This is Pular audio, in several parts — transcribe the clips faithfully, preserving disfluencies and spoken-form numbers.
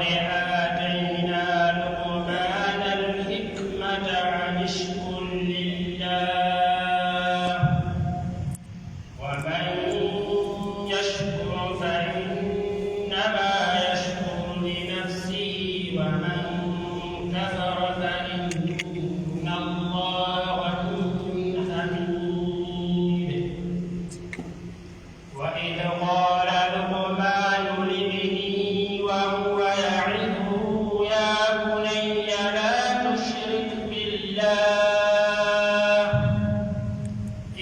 آتينا لقمان الحكمة أن اشكر لله، ومن يشكر فإنما يشكر لنفسه، ومن كفر فإن الله غني حميد. وإذ قال لقمان لابنه وهو يعظه يا بني لا تشرك بالله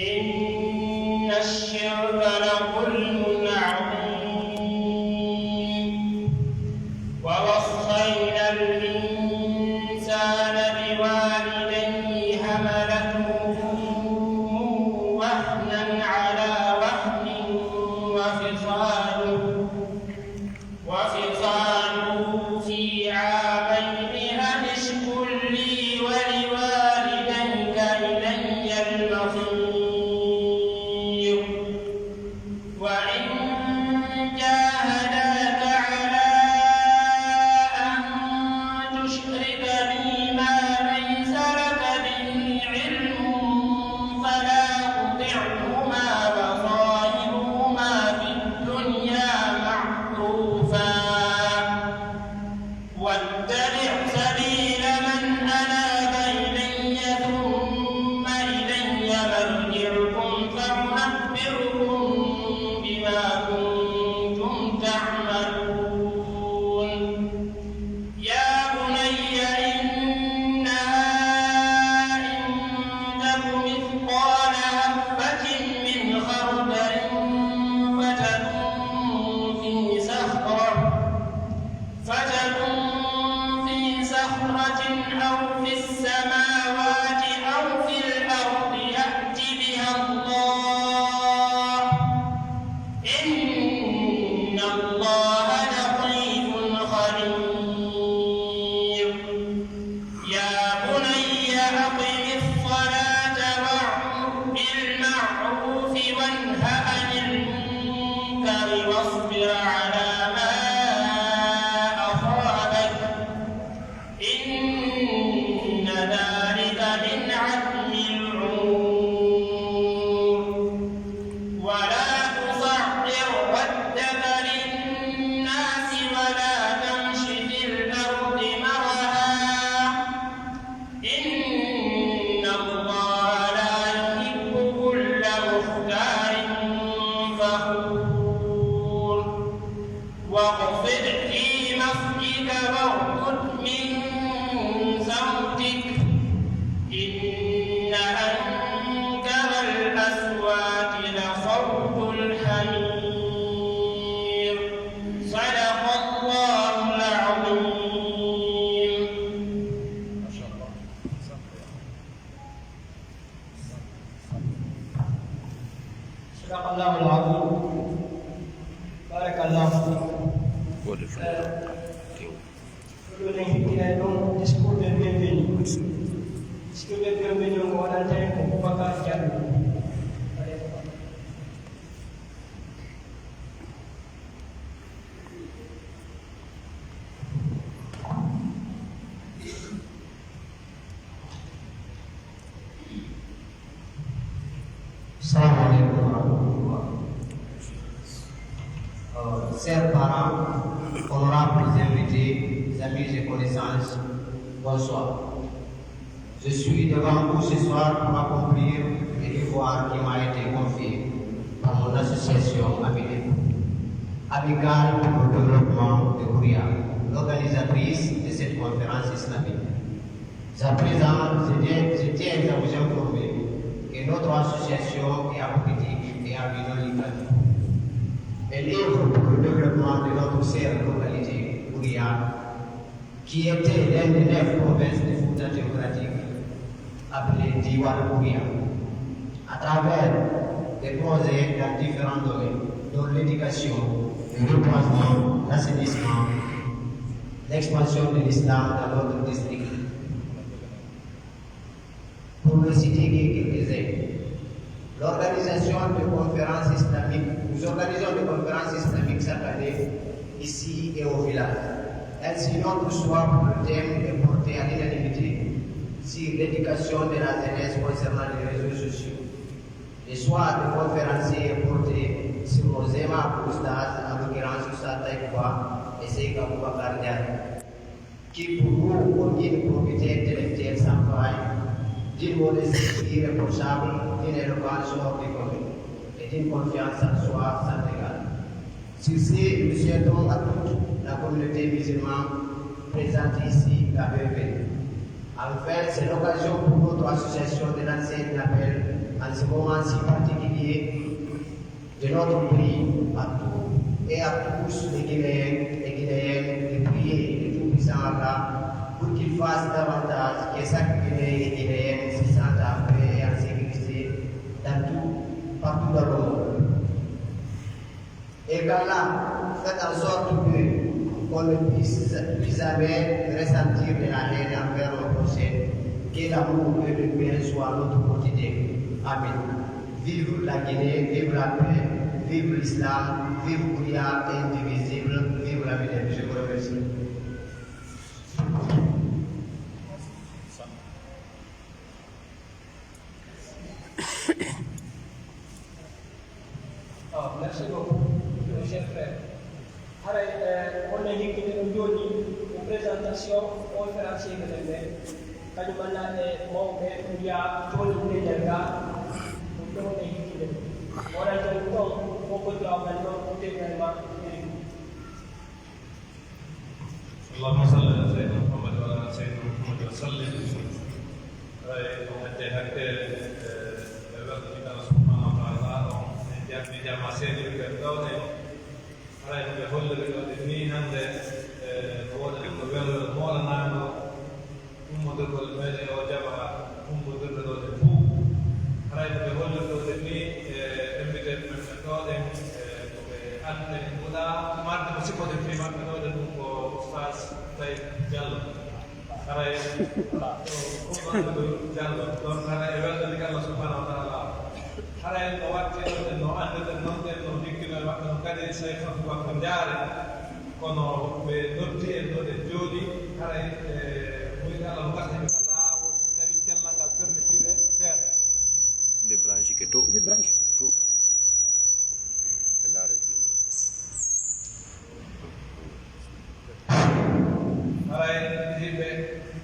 إن الشرك لظلم عظيم. ووصينا الإنسان بوالديه حملته أمه وهنا على وهن وفصاله، وفصاله في عامين أن اشكر لي ولوالديك إلي المصير. وإن جاهداك على أن تشرك بي ما ليس لك به علم فلا تطعهما وصاحبهما في الدنيا معروفا واتبع سبيل من أناب إلي ثم إلي مرجعكم فأنبئكم بما كنتم تعملون. يا بني إنها إن تك مثقال حبة من خردل فتكن في صخرة فتكن في صخرة أو في السماوات أو في الأرض يأت بها الله، إن الله لطيف خبير. يا بني أقم الصلاة وأمر بالمعروف وانه عن المنكر واصبر على ما أصابك، إن ذلك من عزم الأمور. ولا تصعر خدك للناس ولا تمش في الأرض مرحا، إن الله لا يحب كل مختال فخور. واخفض في مخفضك واغضض من صوتك، إن أنكر الأصوات لصوت الحمير. صدق الله العظيم. صدق الله العظيم. بارك الله فيك. Ɗum en hikkilay ɗon discours ɓe biyen ɓe ni. Discours ɓe biyen ɓe ni on ko waɗanta en ko Boubacar Diallo. Salam alaikum wa rahmatullah. Euh, chers parents, honorables invités, amis et connaissances, bonsoir. Je suis devant vous ce soir pour accomplir le devoir qui m'a été confié par mon association Amideb, Amicale pour le développement de Houria, l'organisatrice de cette conférence islamique. À présent, je tiens, je tiens à vous informer que notre association est apolitique et à but non lucratif. Elle œuvre pour le développement de notre chère localité, Houria, qui était l'une des neuf provinces de Fouta démocratique, appelée Diwan Houria, à travers des projets dans différents domaines, dont l'éducation, le reboisement, l'assainissement, l'expansion de l'islam dans notre district. Pour ne citer que quelques-uns, l'organisation de conférences islamiques, nous organisons des conférences islamiques chaque année, ici et au village. Ainsi, notre choix pour le thème est porté à l'unanimité sur l'éducation de la jeunesse concernant les réseaux sociaux. Le choix de conférencier est porté sur nos aimables oustas, en l'occurrence Oustaz Taïb Ba et Cheikh Aboubacar Ndiaye, qui pour nous ont une probité intellectuelle sans faille, d'une modestie irréprochable, d'une éloquence hors du commun et d'une confiance en soi sans égale. Sur ce, nous souhaitons à toute la communauté musulmane présente ici la bienvenue. Enfin, c'est l'occasion pour notre association de lancer un appel en ce moment si particulier de notre pays à tous et à tous les Guinéens et Guinéennes de prier le Tout-Puissant Allah pour qu'il fasse davantage que chaque Guinéen et Guinéenne se sente en paix et en sécurité dans tout, partout dans le monde. Et qu'Allah fasse en sorte que qu'on ne puisse plus jamais ressentir de la haine envers nos prochains, que l'amour et le bien soient notre quotidien. Amen. Vive la Guinée, vive la paix, vive l'islam, vive Houria indivisible, vive la Guinée. Je vous remercie. Ah, merci beaucoup, mon cher frère. Haray, eh, on en hikkini ɗum jooni e présentation conférencier men ɓe. Kañum walla e mawɓe Houria jooni e nder ga. Ɗum ɗo on en hikkini ɗum. Wonande ɗum ɗon, ko ko jawmen ɗon, ko teɓɓen ma, Eric. اللهم صل على سيدنا محمد وعلى آل سيدنا محمد وسلم. Haray on accay hakke, eh, ɓe weltani Allah subhanahu wa ta'ala, on en jarni jama seeɗa ɓe ɗo ɗen. Haray no ɓe holliri ɗo ɗen ni hannde, eh, no woodi ɗum no welwel moolanaango ummodirgol meɗen o jama ummodirɓe ɗo ɗen fof. Haray no ɓe holliri ɗo ɗen ni, eh, invité men ɓen ɗo ɗen, eh, ko ɓe anndi ɓe ɗuuɗa marde ko siffoɗen fii maɓɓe ɗo ɗen ɗum ko Oustaz Taïb Diallo. Haray ko Oustaz Diallo. Donc haray e weltanike Allah subhanahu wa ta'ala. Haray no waɗti ɗon ɗen no anndirɗen non ɗen no hikkino e maɓɓe no kadi Cheikh Aboubacar Ndiare. Kono ɓe noddi en ɗo ɗen jooni, haray, eh, muuyɗe Allah no gasa ɓe ka laawol, so tawi cellal ngal permettii ɓe seeɗa. Des branches que tout. Des branches. Tout. Ɓe ndaare fii. Haray yimɓe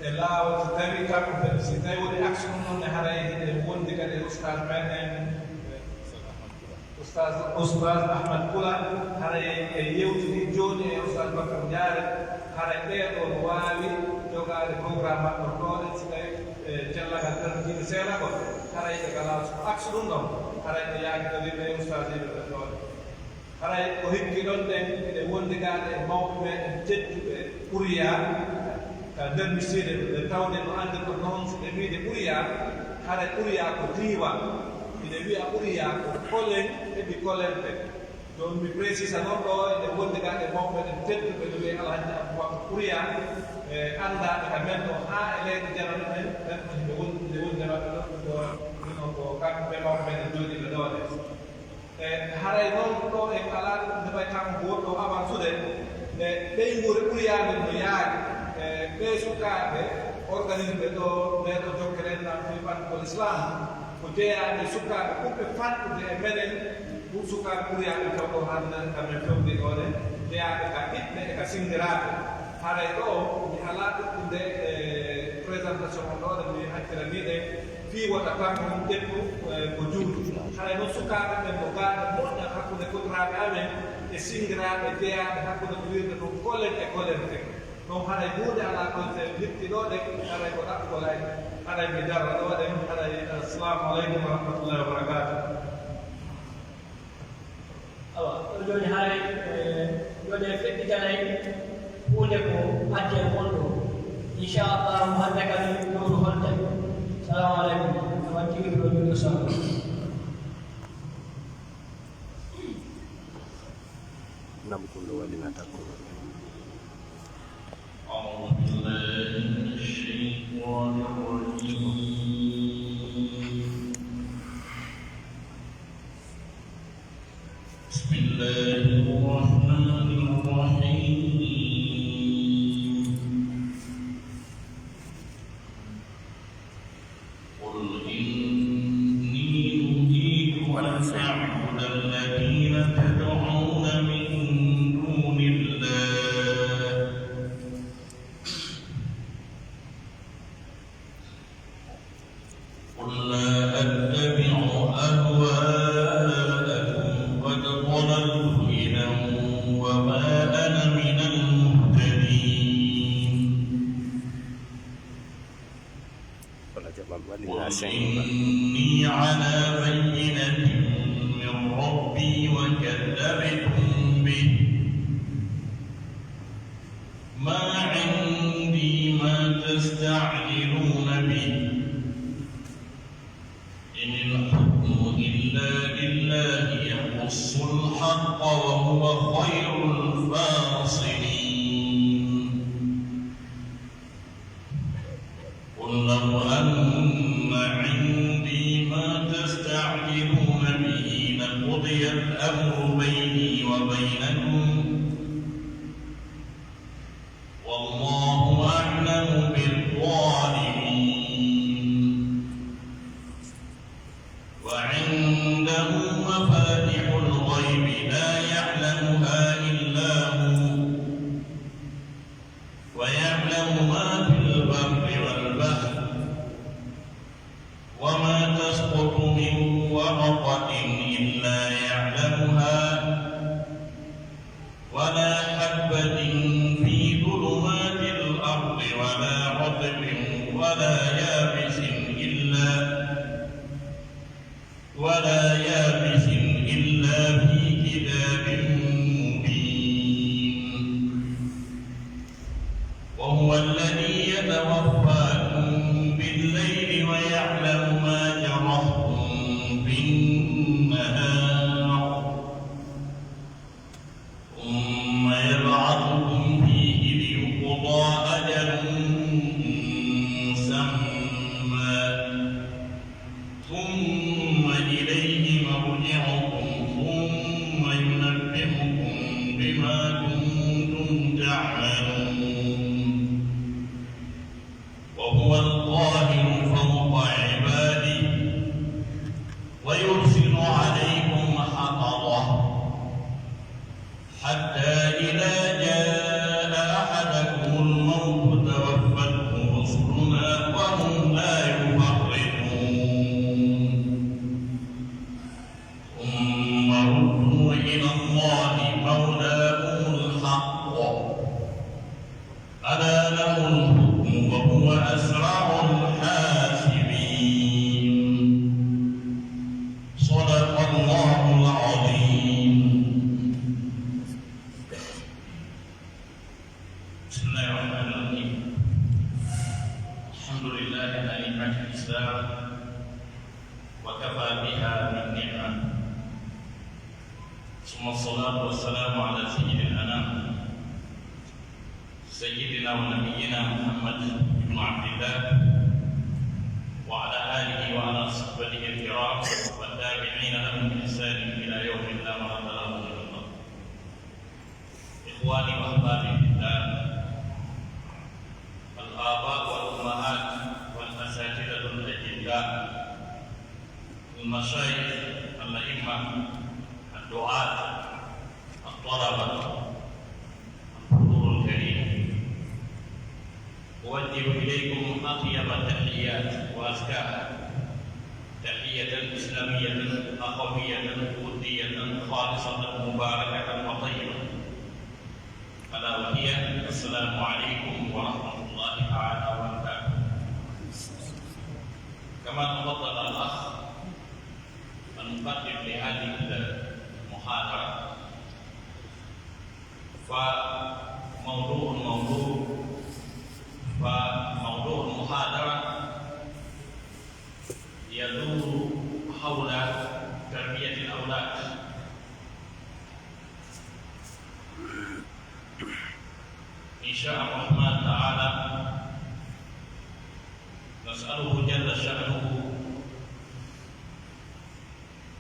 e laawol, so tawi kamɓe, si tawi woni action ɗum ne, haray hiɗen wondi kadi e ustaas meɗen. Oustaz, Oustaz Ahmad Kula, haray en yewtidii jooni e Oustaz Bakar Ndiare, haray ɓee ɗoo no waawi jogaade programme maɓɓe on ɗoo ɗen, si tawii, eh, cellal ngal permitiino seeɗa kon, haray ɓe kala ko aksu ɗum ɗon, haray ɓe yaakitoriiɓe e ustaasiiɓe ɓen ɗoo ɗen. Haray ko hikki ɗon ɗen, eɗen wondigaade e mawɓe meɗen tedduɓe Ɓuriya, ka nder Misiide, ɓe tawde no anndirɗon non, si ɓe wiide Ɓuriya, haray Ɓuriya ko diiwaan. Ina wiya Ɓuriya ko Kolen heɓi Kolente. Jooni mi précisa non ɗoo, eɗen wondi ga e mawɓe meɗen tedduɓe no wiye Alhaji Abubakar Ɓuriya, e anndaaɓe ka men ɗoo haa e leyɗe janano ɗen, ɓen ɗon hiɓe wondi, hiɓe wondi e maɓɓe ɗon, ɗum ɗoo, ɗum ɗon ko kamɓe mawɓe meɗen jooɗiiɓe ɗoo ɗen. E haray non ɗoo en alaa ɗum heɓay tan ko wonɗo avansude, e ɓeynguure Ɓuriya nden no yaari, e ɓee sukaaɓe organisɓe ɗoo ndee ɗoo jokkere enɗam fii ɓanngol Islam, ko jeyaaɓe sukaaɓe ɓurɓe fanɗude e menen, ɗum sukaaɓe Ɓuriya ɓen taw ɗoo hannde ka men fewndi ɗoo ɗen, jeyaaɓe ka ɓiɓɓe e ka sinngiraaɓe. Haray ɗoo, mi alaa ɗuɗɗunde e présentation on ɗoo, ɗen mi accira ni ɗen, fii wota tan on ƴettu, eh, ko juuti. Haray non sukaaɓe ɓen no gaaɗe moƴƴa hakkunde kotoraaɓe amen e sinngiraaɓe jeyaaɓe hakkunde ko wi'irde ɗum Kolen e Kolente. Ɗum haray huunde alaa ɗon, si en lepti ɗoo ɗen, haray ko ɗaɓɓugol ay, haray mi dara ɗoo ɗen, haray, assalamu aleykum wa rahmatullahi wa barakatuh. Awa, ɗo jooni haray, eh, jooni en feɗɗitanay huunde ko addi en won ɗo. Inchallahu, hannde kadi lowru holte. Salamu aleykum. Awa, tigi ɗo jooni o salamu. Nam kun ɗo waɗi na takko. أعوذ بالله من الشيطان الرجيم. بسم الله الرحمن الرحيم. إني على بينة من ربي وكذبتم به، ما عندي ما تستعجلون به، إن الحكم إلا لله يقص الحق وهو خير الفاصلين. قل لو أن عندي ما تستعجلون به لقضي الأمر بيني وبينكم، والله أعلم بالظالمين. وعنده مفاتح الغيب لا يعلمها إلا هو، ويعلم ما في البر والبحر، وما تسقط من ورقة إلا يعلمها، ولا حبة في ظلمات الأرض ولا رطب ولا يابس إلا، ولا يابس إلا في كتاب مبين. وهو الذي يتوفاكم بالليل ويعلم ما جرحتم بالنهار، ثم يبعثكم فيه ليقضى أجل مسمى، ثم إليه مرجعكم، ثم ينبئكم بما كنتم تعملون. وهو القاهر فوق عباده، ويرسل عليكم حفظة، حتى إذا جاء أحدكم الموت توفته رسلنا وهم لا يفرطون. ثم ردوا إلى الله مولاهم الحق، ألا له الحكم وهو أسرع الحاسبين. صدق الله العظيم. بسم الله الرحمن الرحيم. الحمد لله على نعمة الإسلام وكفى بها من نعمة، ثم الصلاة والسلام على سيد الأنام سيدنا ونبينا محمد بن عبد الله وعلى آله وعلى صحبه الكرام والتابعين لهم بإحسان إلى يوم لا مرد له من الله. إخواني وأحبابي في الله، الآباء والأمهات والأساتذة الأجلاء، المشايخ، الأئمة، الدعاة، الطلبة، الحضور الكريم، أوجه إليكم أطيب التحيات وأزكاها، تحية إسلامية أخوية ودية خالصة مباركة وطيبة، ألا وهي: السلام عليكم ورحمة الله تعالى وبركاته. كما تفضل الأخ المقدم لهذه المحاضرة، فموضوع الموضوع، فموضوع المحاضرة يدور حول تربية الأولاد. إن شاء الرحمن تعالى، نسأله جل شأنه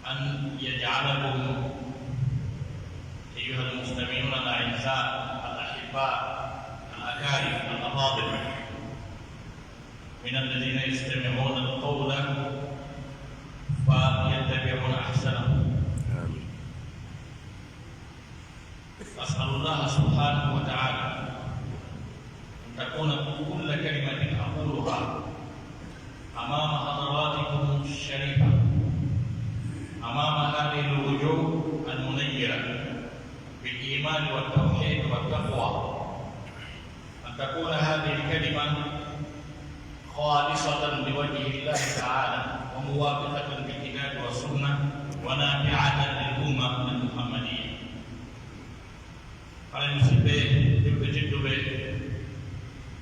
أن يجعلكم أيها المستمعون الأعزاء الأحباء الأكارم الأفاضل من الذين يستمعون القول فيتبعون أحسنه. آمين. أسأل الله سبحانه وتعالى أن تكون كل كلمة أقولها أمام حضراتكم الشريفة، أمام هذه الوجوه المنيرة بالإيمان والتوحيد والتقوى، أن تكون هذه الكلمة خالصة لوجه الله تعالى وموافقة بالكتاب والسنة ونافعة للأمة المحمدية. Haray musidɓe julɓe tedduɓe,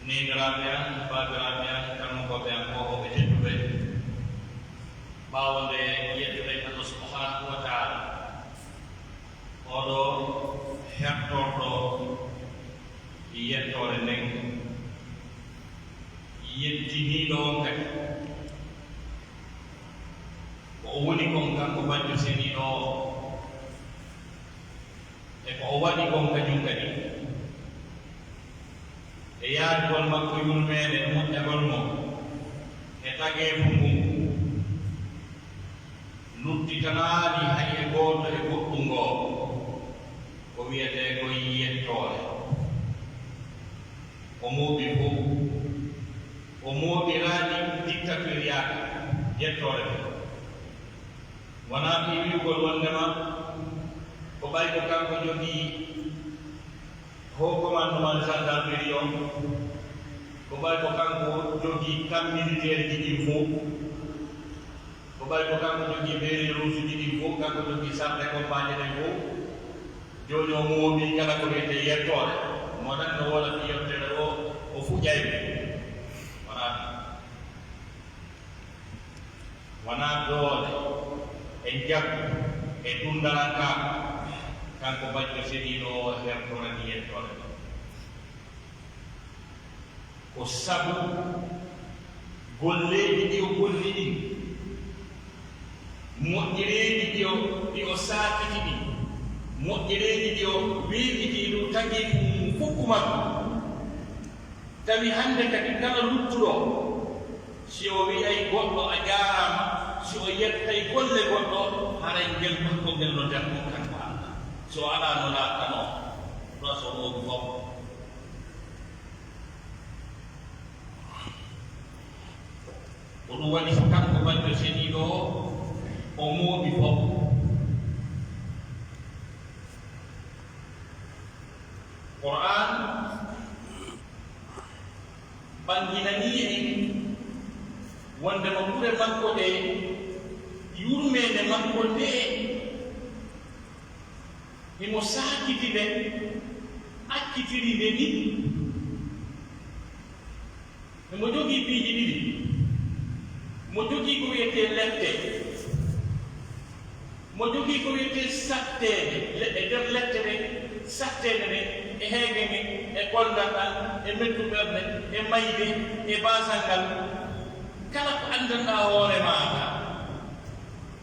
neyniraaɓe an, baabiraaɓe an, karamokooɓe an, kookooɓe tedduɓe, ɓaawo nde yettuɗen Allah subhanahu wa ta'ala, oɗo hertorɗo yettoore nden, yettiniiɗo on kadi, ko o woni kon kanko Bajjo Seniiɗo o, e ko o waɗi kon kañum kadi, e yaadugol makko yurmeende e moƴƴagol mo e tageefu ngun, luttitanaali hay e gooto e goɗɗum ngoo, ko wi'etee kon yettoore. O mooɓi fow. O mooɓiraali dictatorial yettoore nden. Wonaa fii wi'ugol wonndema ko ɓay ko kanko jogii haut commandement de gendarmerie on, ko ɓay ko kanko jogii camp militaire ji ɗin fow, ko ɓay ko kanko jogii bergerouge ji ɗin fow, kanko jogii char de combat ji ɗin fow. Jooni o mooɓii kala ko wi'etee yettoore. Mo tan no wona fii yettere o, o fuƴay mo. Wonaa ɗun. Wonaa doole e njaggu e dunndarankaaku, kanko Bajjo Seniiɗo o hertorani yettoore nden. Ko sabu golleeji ɗi o golli ɗin, moƴƴereeji ɗi o, ɗi o saakiti ɗin, moƴƴereeji ɗi o weeɓiti e dow tageefu mum fow makko. Tawi hannde kadi kala luttuɗo, si o wi'ay goɗɗo a jaaraama, si o yettay golle goɗɗo, haray ngel makko ngel no nder mum kanko Alla. Si o alaa no laatanoo, ɗun so o mooɓi fow. Ko ɗun waɗi so kanko Bajjo Seniiɗo o, o mooɓi fow. Qur'aan ɓanginanii en wonndema gure makko ɗee, yurmeende makko ndee, himo saakiti nde, accitiri nde nii. Himo jogii piiji ɗiɗi. Himo jogii ko wi'etee lette. Himo jogii ko wi'etee satteende. Le-, e nder lette ɗen, satteende nden, e heege ngen, e kolngal ɗan, e mettuɓerde, e mayde, e baasal ngal. Kala ko anndanɗaa hoore maaɗa,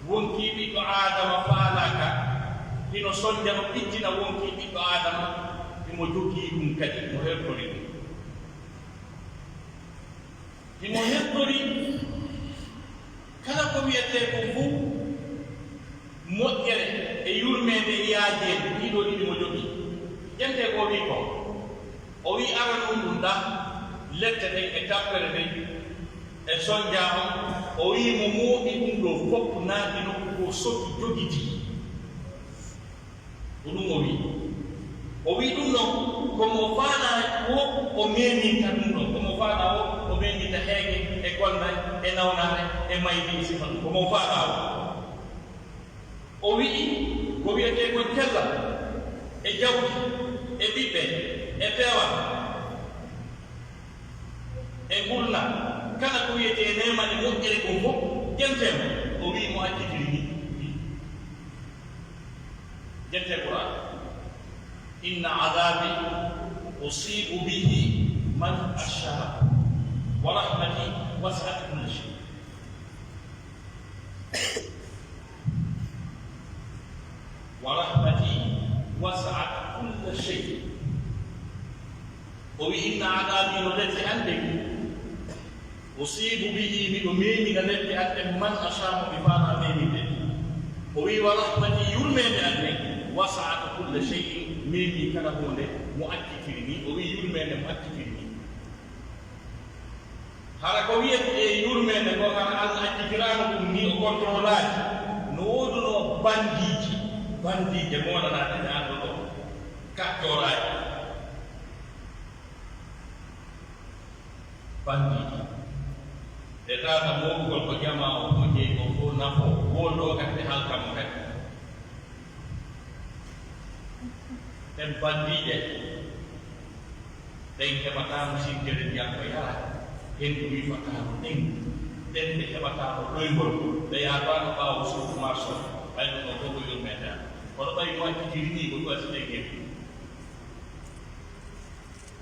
wonkii ɓiɗɗo Aadama faalaaka, hino sonja no ɓittina wonkii ɓiɗɗo Aadama, himo jogii ɗun kadi, himo hertori ɗun. Himo hertori kala ko wi'etee kon fow moƴƴere e yurmeende e yaajeende, ɗii ɗoo ɗiɗi mo jogii. Ƴentee ko o wi'i kon. O wi'i aranun ɗun ɗaa, lette ɗen e tampere nden e sonja on, o wi'i mo mooɓi ɗun ɗoo fow naati nokku goo soki jogiti. Ko ɗun o wi'i. O wi'i ɗun non, ko mo faalaa woo o meeminta ɗun ɗon. Ko mo faalaa woo o meeminta heege e kolngal e nawnaare e mayde e sifa ɗun. Ko mo faalaa woo. O wi'i, ko wi'etee kon cellal e jawdi e ɓiɓɓe e peewal e ngurndan, kala ko wi'etee neema e moƴƴere kon fow, ƴentee mo. O wi'i mo accitiri nii. Ƴentee Qur'aan. إن عذابي أصيب به من أشاء ورحمتي وسعت كل شيء. ورحمتي وسعت كل شيء. O wi'i, إن عذابي, no lette an ɗen, أصيب به, miɗo meemina lette an ɗen, من أشاء, mo mi faalaa meeminde. O wi'i, ورحمتي, yurmeende an nden, وسعت كل شيء, meemii kala huunde, mo accitiri nii. O wi'i, yurmeende mo accitiri nii. Hara ko wi'etee yurmeende kon, hara Alla accitiraano ɗun nii, o contrôlaaki. No woodunoo bandiiji, bandiije moolanaade ɓe annduɗo, kaccooraaji. Bandiiji. Nde tata moobugol ko jamaa on fow jeyi kon fow nafoo, won ɗoo kadi ɓe halka mo kadi. Ɗen bandiiɓe, ɓen heɓataano siddere ndiyan ko yara, henndu wiifataano ɗen, ɗen ɓe heɓataano ɗoyngol, ɓe yaataano ɓaawo suudu marso, ɓay ɗum ɗoo fow ko yurmeede an. Kono ɓay mo accitiri nii ko ɗum acci ɗen henndu.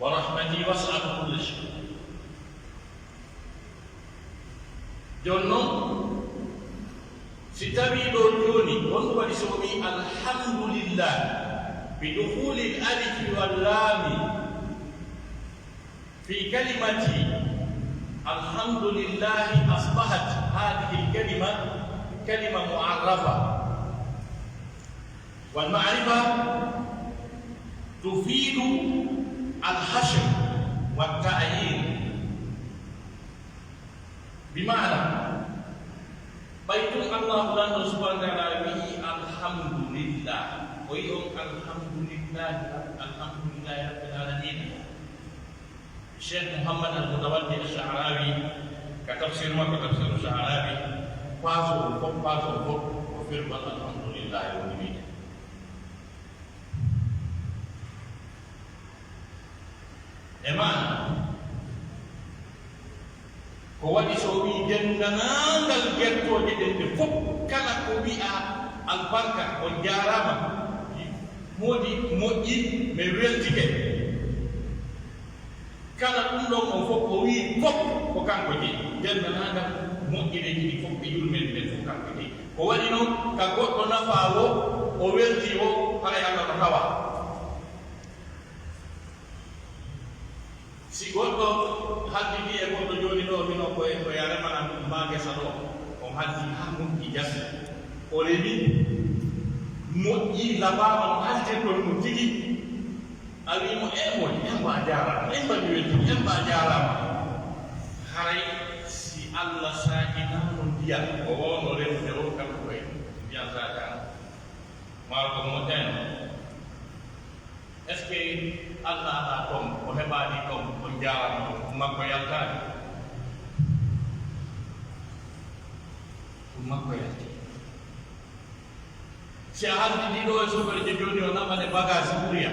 Wa rahmatii wasi'at kulla shay'. Jooni non, si tawii ɗoo jooni, honɗum waɗi si o wi'i alhamdulillah, bi dukhulil alifi wal laami fi kalimati alhamdulillahi, asbahat hadhihi al kalima kalima mu'arrafa. والمعرفة تفيد الحصر والتعيين. بمعنى، ɓay tun Allaahu Lanɗo subhaanahu wa ta'aalaa wi'i, "Alhamdulillah." O wi'i on, "Alhamdulillah, Alhamdulillahi Rabbil Aalamiin." Cheikh Muhammad Al-Mutawaddi Ash-Sha'rawi, ka tafsir makko, Tafsiru Sha'rawi, paaso on fof, paaso on fof, ko firgol alhamdulillahi woni wiide. E maana, ko waɗi so o wi'i denndaangal jettooje ɗen ɗe fof, kala ko wi'aa albarka, on jaaraama, moodi moƴƴi, mi weltike. Kala ɗum ɗon on fof o wi'i fof ko kanko jeyi. Denndaangal moƴƴereeji ɗi fof e yurmeende nden fof kanko jeyi. Ko waɗi non ka goɗɗo nafaa woo, o weltii woo, haray Alla no tawaa. Si goɗɗo haddidii e goɗɗo jooni ɗoo, hino ko e, ko ya remana maa ngesa ɗoo, on haddii haa moƴƴi jasi. O remi, moƴƴi, labaama no haltirɗon no tigi. A wi'i mo, "Ee moy, emba a jaaraama, emba mi weltii, emba a jaaraama." Haray si Alla saakinaano ndiyan, o woono remude o kanko e ndiyan saakaama. Maa ko moƴƴani. Est-ce que Alla alaa ton, o heɓaani ton, on jaaraama ton, ɗum makko yaltaani? Ɗum makko yalti. Si a haldi ɗiɗo e sofere je jooni o naɓane bagage ɓuriya.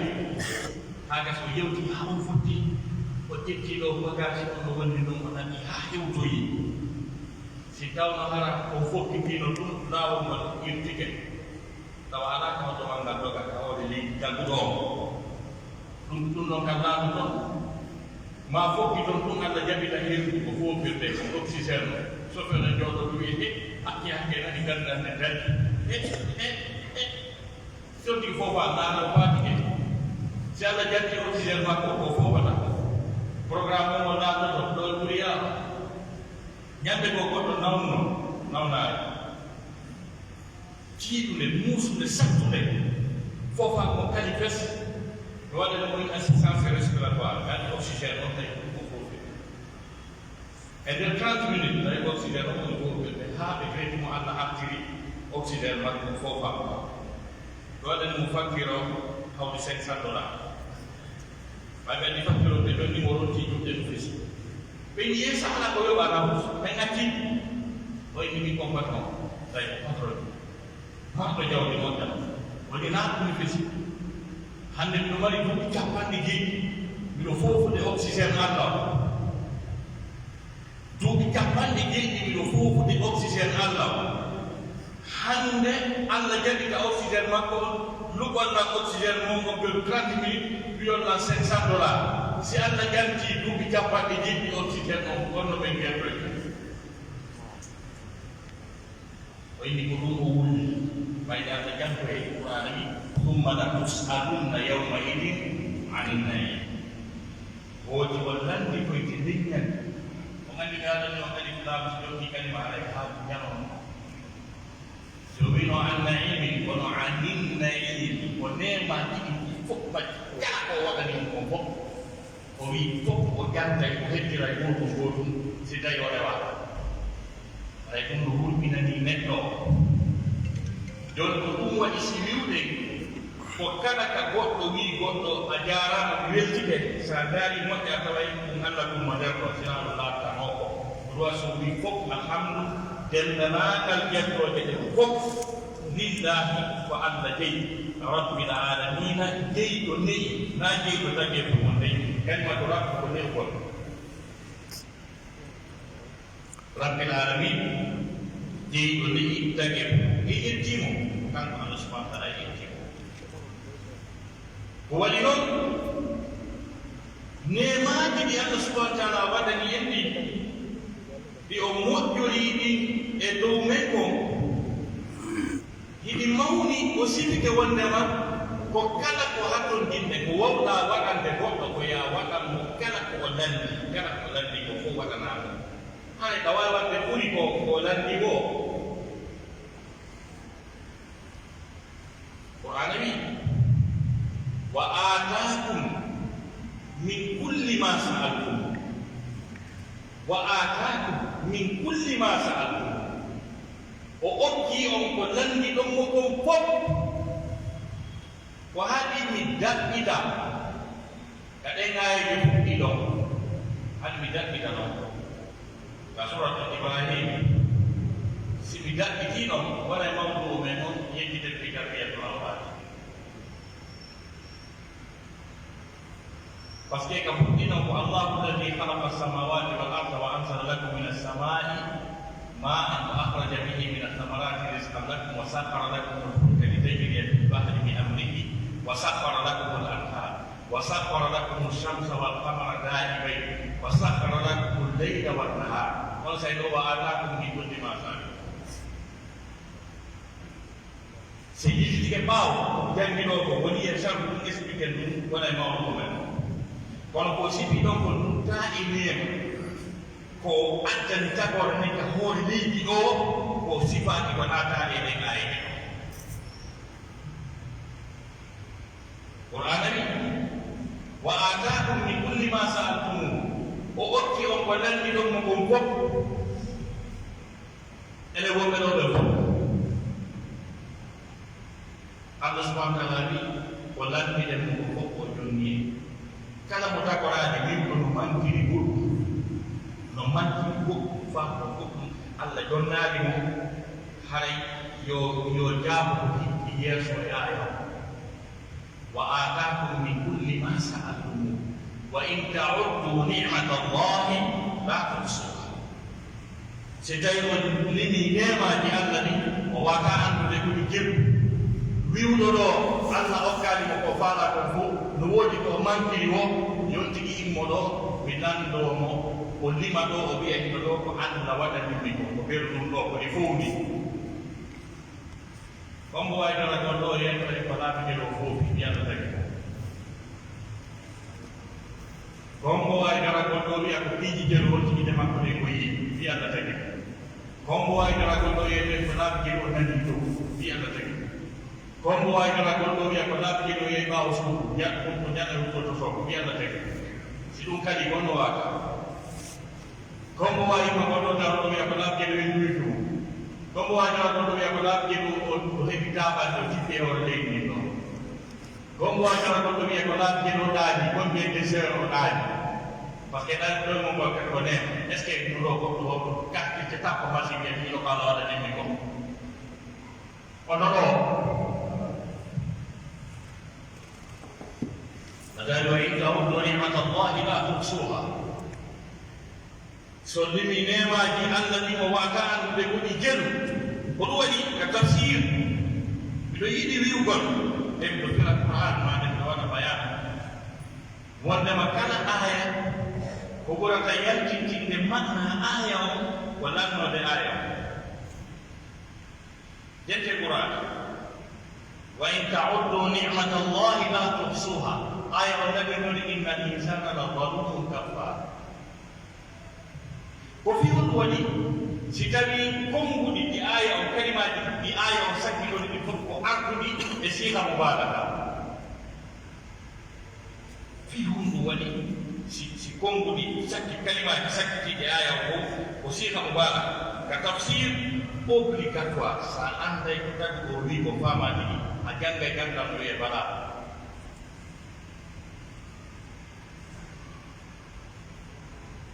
Haa gasi o yewti haa on fotti, o ƴetti ɗo bagage on no wonni ɗum, o naɓi haa hewtoyi. Si tawno hara o fokkitiino ɗum, laawol ngol irtike. Tawa alaa ka hoto wanngal doga ka hoore leydi jagguɗo on. Ɗum, ɗum ɗon ka laatoto. Maa fokki ton ɗum Alla jaɓita henndu ko foofirde, ko oxygène. Sofeer en jooɗo ɗum wi'i, "He, hakke, hakke, nani gannda nde darti. He, he, he." Sotti foofa, naata faati he. Si Alla janti oxygène makko, ko foofata. Programme on o naatoto, ɗo ɓuri yaama. Ñande goo goɗɗo nawnuno, nawnaare. Tiiɗunde, muusunde, sattunde, foofaa mo kadi fes, ɓe waɗani mo une assistance respiratoire, ngaɗi oxygène on tawi ɗum ko foofi. E nder trente minutes, tawi oxygène on woni foofirde, haa ɓe traiti mo, Alla artiri oxygène makko foofaa mo. Ɓe waɗani mo facture o hawti cinq cents dollars. Ɓay ɓe anndi facture o, ɓe jonni mo ronti juuɗe ɗum fesi. Ɓe yi'e sahla ko yoɓa Nablus, ɓe ngacci. O inni min kon patron, tawi ko patron. Marɗo jawdi moƴƴa. O inni naa ɗum fesi. Hannde miɗo mari duuɓi capanɗe jeeɗiɗi. Miɗo foofude oxygène Alla. Duuɓi capanɗe jeeɗiɗi miɗo foofude oxygène Alla. Hannde, Alla jaɓi ka oxygène makko on, luɓon lan oxygène mon on ɓe trente minutes, wi'on lan cinq cents dollars. Si Alla jantii duuɓi capanɗe jeeɗiɗi oxygène on, honno ɓe ngiyatoyta? O inni ko ɗum o wulli. Ɓayde Alla jantoyay Qur'aana wi, "Summa latus'alunna yawma idin anin na'im." Woodi on lannditoyte nden ñande. On anndi mi haɗani on alif laam, si jokki kalima haray haa ñalawma. Si o wi'no an na'iimi, kono anin na'iimi, ko neemaaji ɗin ɗi fof majji, kala ko o waɗani on kon fof, o wi'i fof o ƴantay, o heddiray gootum gootum, si tawi o rewaa. Haray ɗum no hulɓinanii neɗɗo. Jooni ko ɗum waɗi si wi'ude, ko kala ka goɗɗo wi'i goɗɗo, "A jaaraama, mi weltike," si a ndaarii moƴƴa, a taway ɗum Alla ɗum mo nder ɗoo, sinaa ɗum laatanoo ko. Wa suuɗi fof, alhamdu, denndaangal jettooje ɗen fof, lillahi, ko Alla jeyi, rabbil aalamiina, jeyɗo ne'i, naa jeyɗo tageefu on ne'i. Kalimatu rabb ko ne'ugol. Rabbil aalamiin, jeyɗo ne'i, tageefu. E yettii mo, kanko Alla subhaanahu wa taala e yettii mo. Ko waɗi non, neemaaji ɗi Alla subhaanahu wa taala waɗani en ɗin, ɗi o moƴƴori ɗin e dow men kon, hiɗi mawni, o sifike wondema ko kala ko hatonjinɗe, ko wawɗaa waɗande goɗɗo, ko yaa waɗan mo kala ko o lanndii, kala ko o lanndii ko fof waɗanaa mo. Haray ka waawi waɗde ɓuri ko, ko o lanndii woo. Qur'aana wi'i, "Wa aataakum min kulli ma sa'altum." Wa aataakum min kulli ma sa'altum. O okkii on ko lanndiɗon mo kon fof. Ko haɗi mi daɓɓita ka ɗen aayeeje fuɗɗi ɗon, haɗi mi daɓɓita ɗon. Ka Suuratu Ibraahiim, si mi daɓɓitii ɗon, wonay mawɗo men on yejjitete ka tarbiyatul awlaad. Parce que ka fuɗɗi ɗon ko, "Allahu alladhi khalaqa as-samawati wal arda wa anzala lakum minas samai ma'an fa akhraja bihi minas samarati rizqan lakum wa sakhkhara lakumul fulka litajriya fil bahri bi amrihi wa sakhkhara lakumul anhar." وسخر لكم الشمس والقمر دائبين وسخر لكم الليل والنهار. On say ɗo, "وآتاكم من كل ما سألتموه." Si yiltike ɓaawo, ko janngi ɗo ko woni e sharhu ɗum expliqué ɗum, wona e mawɗo men. Kono ko sifi ɗon ko nuttaa e neema. Ko addani tagoore nden ka hoore leydi ɗo, ko sifaaki ko naataade e ɗen aayeeje ɗo. Qur'aana wi'i, "Wa aataakum min kulli ma sa'altumuuhu." O okki on ko landiɗon mo kon fof. Enen wonɓe ɗo ɓen fof, Allah subhanahu wa ta'ala wi'i, ko landiɗen mo kon fof o jonni en. Kala mo tagoraade wi'uɗo no mankiri goɗɗum, no mankiri goɗɗum, faa ko goɗɗum Allah jonnaali mo, haray yo, yo jaabu ko hikki yeeso e aaya on. "Wa aataakum min kulli ma sa'altumuuhu, wa in ta'uddu ni'matallahi la tuhsuha." Si tawii on limii neemaaji Allah ɗin, o waawataa anndude ko ɗi jeru. Wi'uɗo ɗo Allah okkaali mo ko faalaa kon fof, no woodi ko o mankiri woo, yo on tigi immo ɗo, mi lanndoo mo, o lima ɗo, o wi'a hino ɗo ko Allah waɗani mi ko, ko ɓerɗum ɗo, ko ɗi fowndi. Ko mbo waawi daragol ɗo yeeso e ko laabi jeru o foofi, wi'a no tagi. Ko mbo waawi daragol ɗo wi'a ko piiji jeru on tigi de makko ɗe ko yi'i, wi'a no tagi. Ko mbo waawi daragol ɗo yeeso e ko laabi jeru o nani to, wi'a no tagi. Ko mbo waawi daragol ɗo wi'a ko laabi jeru o yehi ɓaawo suudu, wi'a ɗum ko ñande ruttoto soogo, wi'a no tagi. Si ɗum kadi, ko no waata. Ko mbo waawi ma goɗɗo taw ɗo wi'a ko laabi jeru o duwi ɗum. Ko mbo waawi taw goɗɗo wi'a ko laabi jeru o, o heɓi taaɓande o jippi e hoore leydi ndin ɗon. Ko mbo waawi taw goɗɗo wi'a ko laabi jeru o ɗaani, ko mbi'ete seeɗa o ɗaani. Parce que ɗaani ɗo mo ngol ko neema. Est-ce que ɗum ɗo goɗɗo hoto kartirte tappa machine e ɗum ɗo ko Allah waɗani mi ko? Kono ɗo, no daali, "Wa in ta'uddu ni'matallahi la tuhsuha." So limii neemaaji Allah ɗin, o waawataa anndude ko ɗi jeru. Ko ɗum waɗi ka tafsir, miɗo yiɗi wi'ugol, e miɗo fira Qur'an, maa nde miɗo waɗa bayaan, wondema kala aaya ko ɓurata yaltintinde maanaa aaya on, ko lannoode aaya on. Jente Qur'aana, "Wa in ta'uddu ni'matallahi la tuhsuha." Aaya on nani no wi'i, "Innal insana la zalumun kaffar." Ko fii honɗum waɗi si tawii konnguɗi ɗi aaya on, kalimaaji ɗi aaya on sakkitoni ɗi fof ko artuɗi e siiga mubaalaga? Fii honɗum waɗi si, si konnguɗi sakki-, kalimaaji sakkitiiɗi aaya on fof ko siiga mubaalaga? Ka tafsir obligatoire, si a annday ko tagi o wi'i ko faamaaki ɗi, a janngay ganndal no wi'ee balaaga.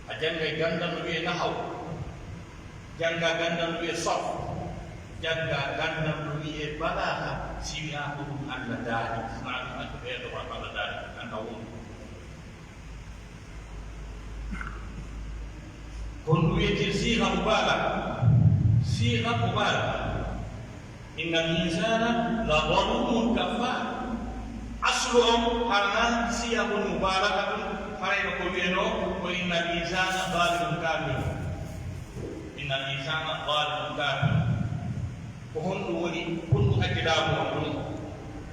A janngay ganndal no wi'ee nahaw. Jannga ganndal no wi'ee sarf, jannga ganndal no wi'ee balaaga, si wi'aa ko ɗum Alla daali, sinaa ɗum accu ɓeeɗo ma ko Alla daali, annda wonɗum. Ko ɗum wi'etee siiga mubaalaga, siiga mubaalaga. Innal insaana la zaluumun kaffaar. Aslu on, hara nan siyagun mubaalaga tun, harayno ko wi'enoo ko innal insaana zaalimun kaafir. Innal insaana zaalimun kaafir. Ko honɗum woni, honɗum accidaagu on ɗum?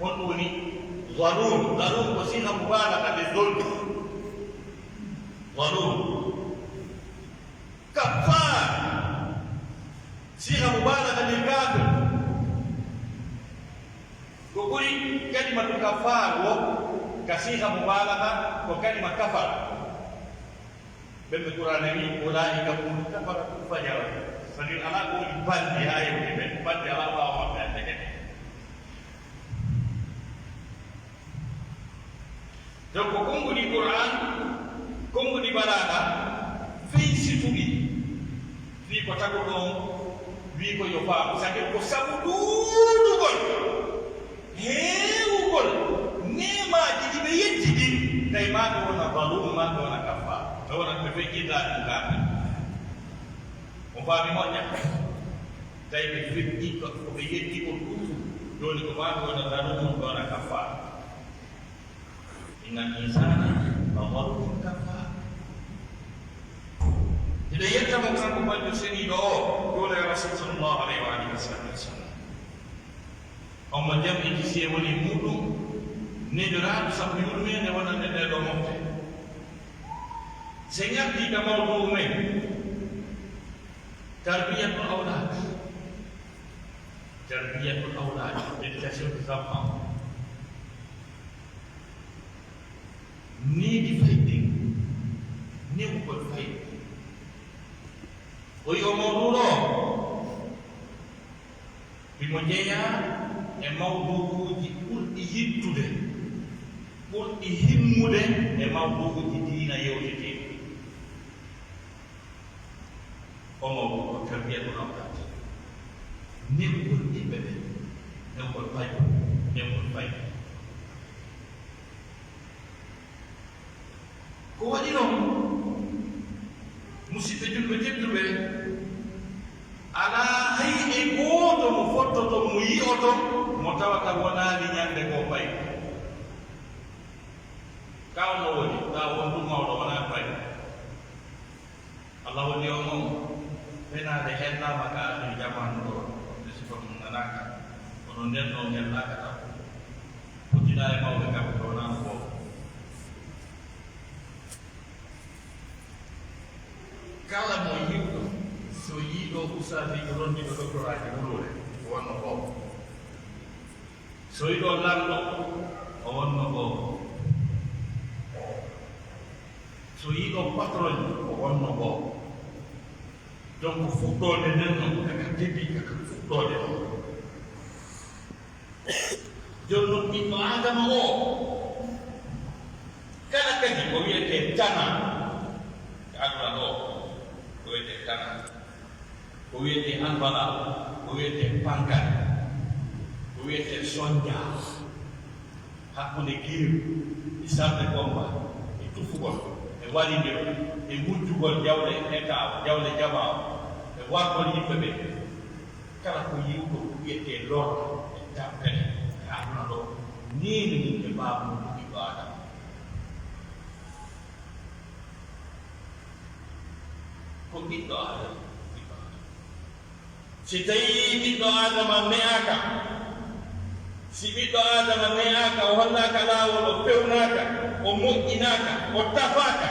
Honɗum woni zaluum? Zaluum ko siiga mubaalaga li zulm. Zaluum. Kaffaar. Siiga mubaalaga lil kaafir. Ko ɓuri kalimatu kaffaar wo ka siiga mubaalaga ko kalima kafara. Ɓen ɓe Qur'aana wi, "Ulaa'ika humul kafaratu fajara." C'est-à-dire, alaa ko woni bandi haa yewti ɓen. Bandi alaa ɓaawo maɓɓe hannde kadi. Donc, konguɗi Qur'an, konguɗi balaaga, fey situɗi fii ko taguɗo on wii ko yo faamu. C'est-à-dire ko sabu ɗuuɗugol, heewugol neemaaji ɗi ɓe yetti ɗin, tawi maa ɓe wona zaluum, maa ɓe wona kaffaar, ɓe wona ɓe feƴƴinɗaa ɗum kaaɓe. On faami moƴƴa? Tawi ɓe feƴƴi ko, ko ɓe yetti ko ɗuuɗi, jooni ko maa ɓe wona zaluum, ɓe wona kaffaar. Innal insaana la zaluumun kaffaar. Hiɗen yetta mo kanko Bajjo seniiɗo o, juulaa e Rasuul sallallahu alayhi wa alihi wa sahbihi wa sallam. On mo jam e kisiyee woni e muuɗum, neɗɗo raadu sabu yurmeende wonande ndee ɗoo mofte. Si en artii ka mawduu'u men, tarbiyatul awlaad. Tarbiyatul awlaad, éducation des enfants. Nii ɗi fayɗi, nii ko koy fayɗi. O yi'o mawduuɗo o, himo jeyaa e mawduuji ɓurɗi yittude, ɓurɗi himmude e mawduuji diina yewteteeɗi. Omo ko tarbiyatul awlaad. Newgol ɓiɓɓe ɓen, newgol fayɓe, newgol fayɓe. Ko waɗi non, musiɓɓe julɓe tedduɓe, alaa hay e gooto mo fottoto, mo yi'oto, mo tawata wonaali ñande goo fayɓe. Ka on no woni, ka on ɗum mawɗo wonaa fayɓe. Alla holli on on, fenaande hellaama ka aahiru jamaanu ɗoo, nde sifa mum nanaaka, kono nden ɗon hellaaka taw. Pottinaa e mawɓe kamɓe ɗoo nan fof. Kala mo yi'uɗo, so yi'ii ɗoo ustaasiijo rondiiɗo doktoraaji wuluure, o wonno fof. So yi'ii ɗoo lanɗo, o wonno fof. So yi'ii ɗoo patron, o wonno fof. Donc, fuɗɗoode nden non, kaka début, kaka fuɗɗoode non. Jooni non, ɓiɗɗo Aadama oo, kala kadi ko wiyetee tanaa, ka aduna ɗoo, ko wiyetee tanaa. Ko wiyetee anbala, ko wiyetee pankal, ko wiyetee sonja, hakkunde giir, e sarde komba, e tufugol, e walindiro, e wujjugol jawle Etaa, jawle jamaa, e wargol yimɓe ɓe. Kala ko yi'uɗo ko wiyetee lorra e tampere, ka aduna ɗoo, neene mum e baaba mum ko ɓiɗɗo Aadama. Ko ɓiɗɗo Aadama, ɓiɗɗo Aadama. Si tawii ɓiɗɗo Aadama ne'aaka, si ɓiɗɗo Aadama ne'aaka, o hollaaka laawol, o fewnaaka, o moƴƴinaaka, o tafaaka,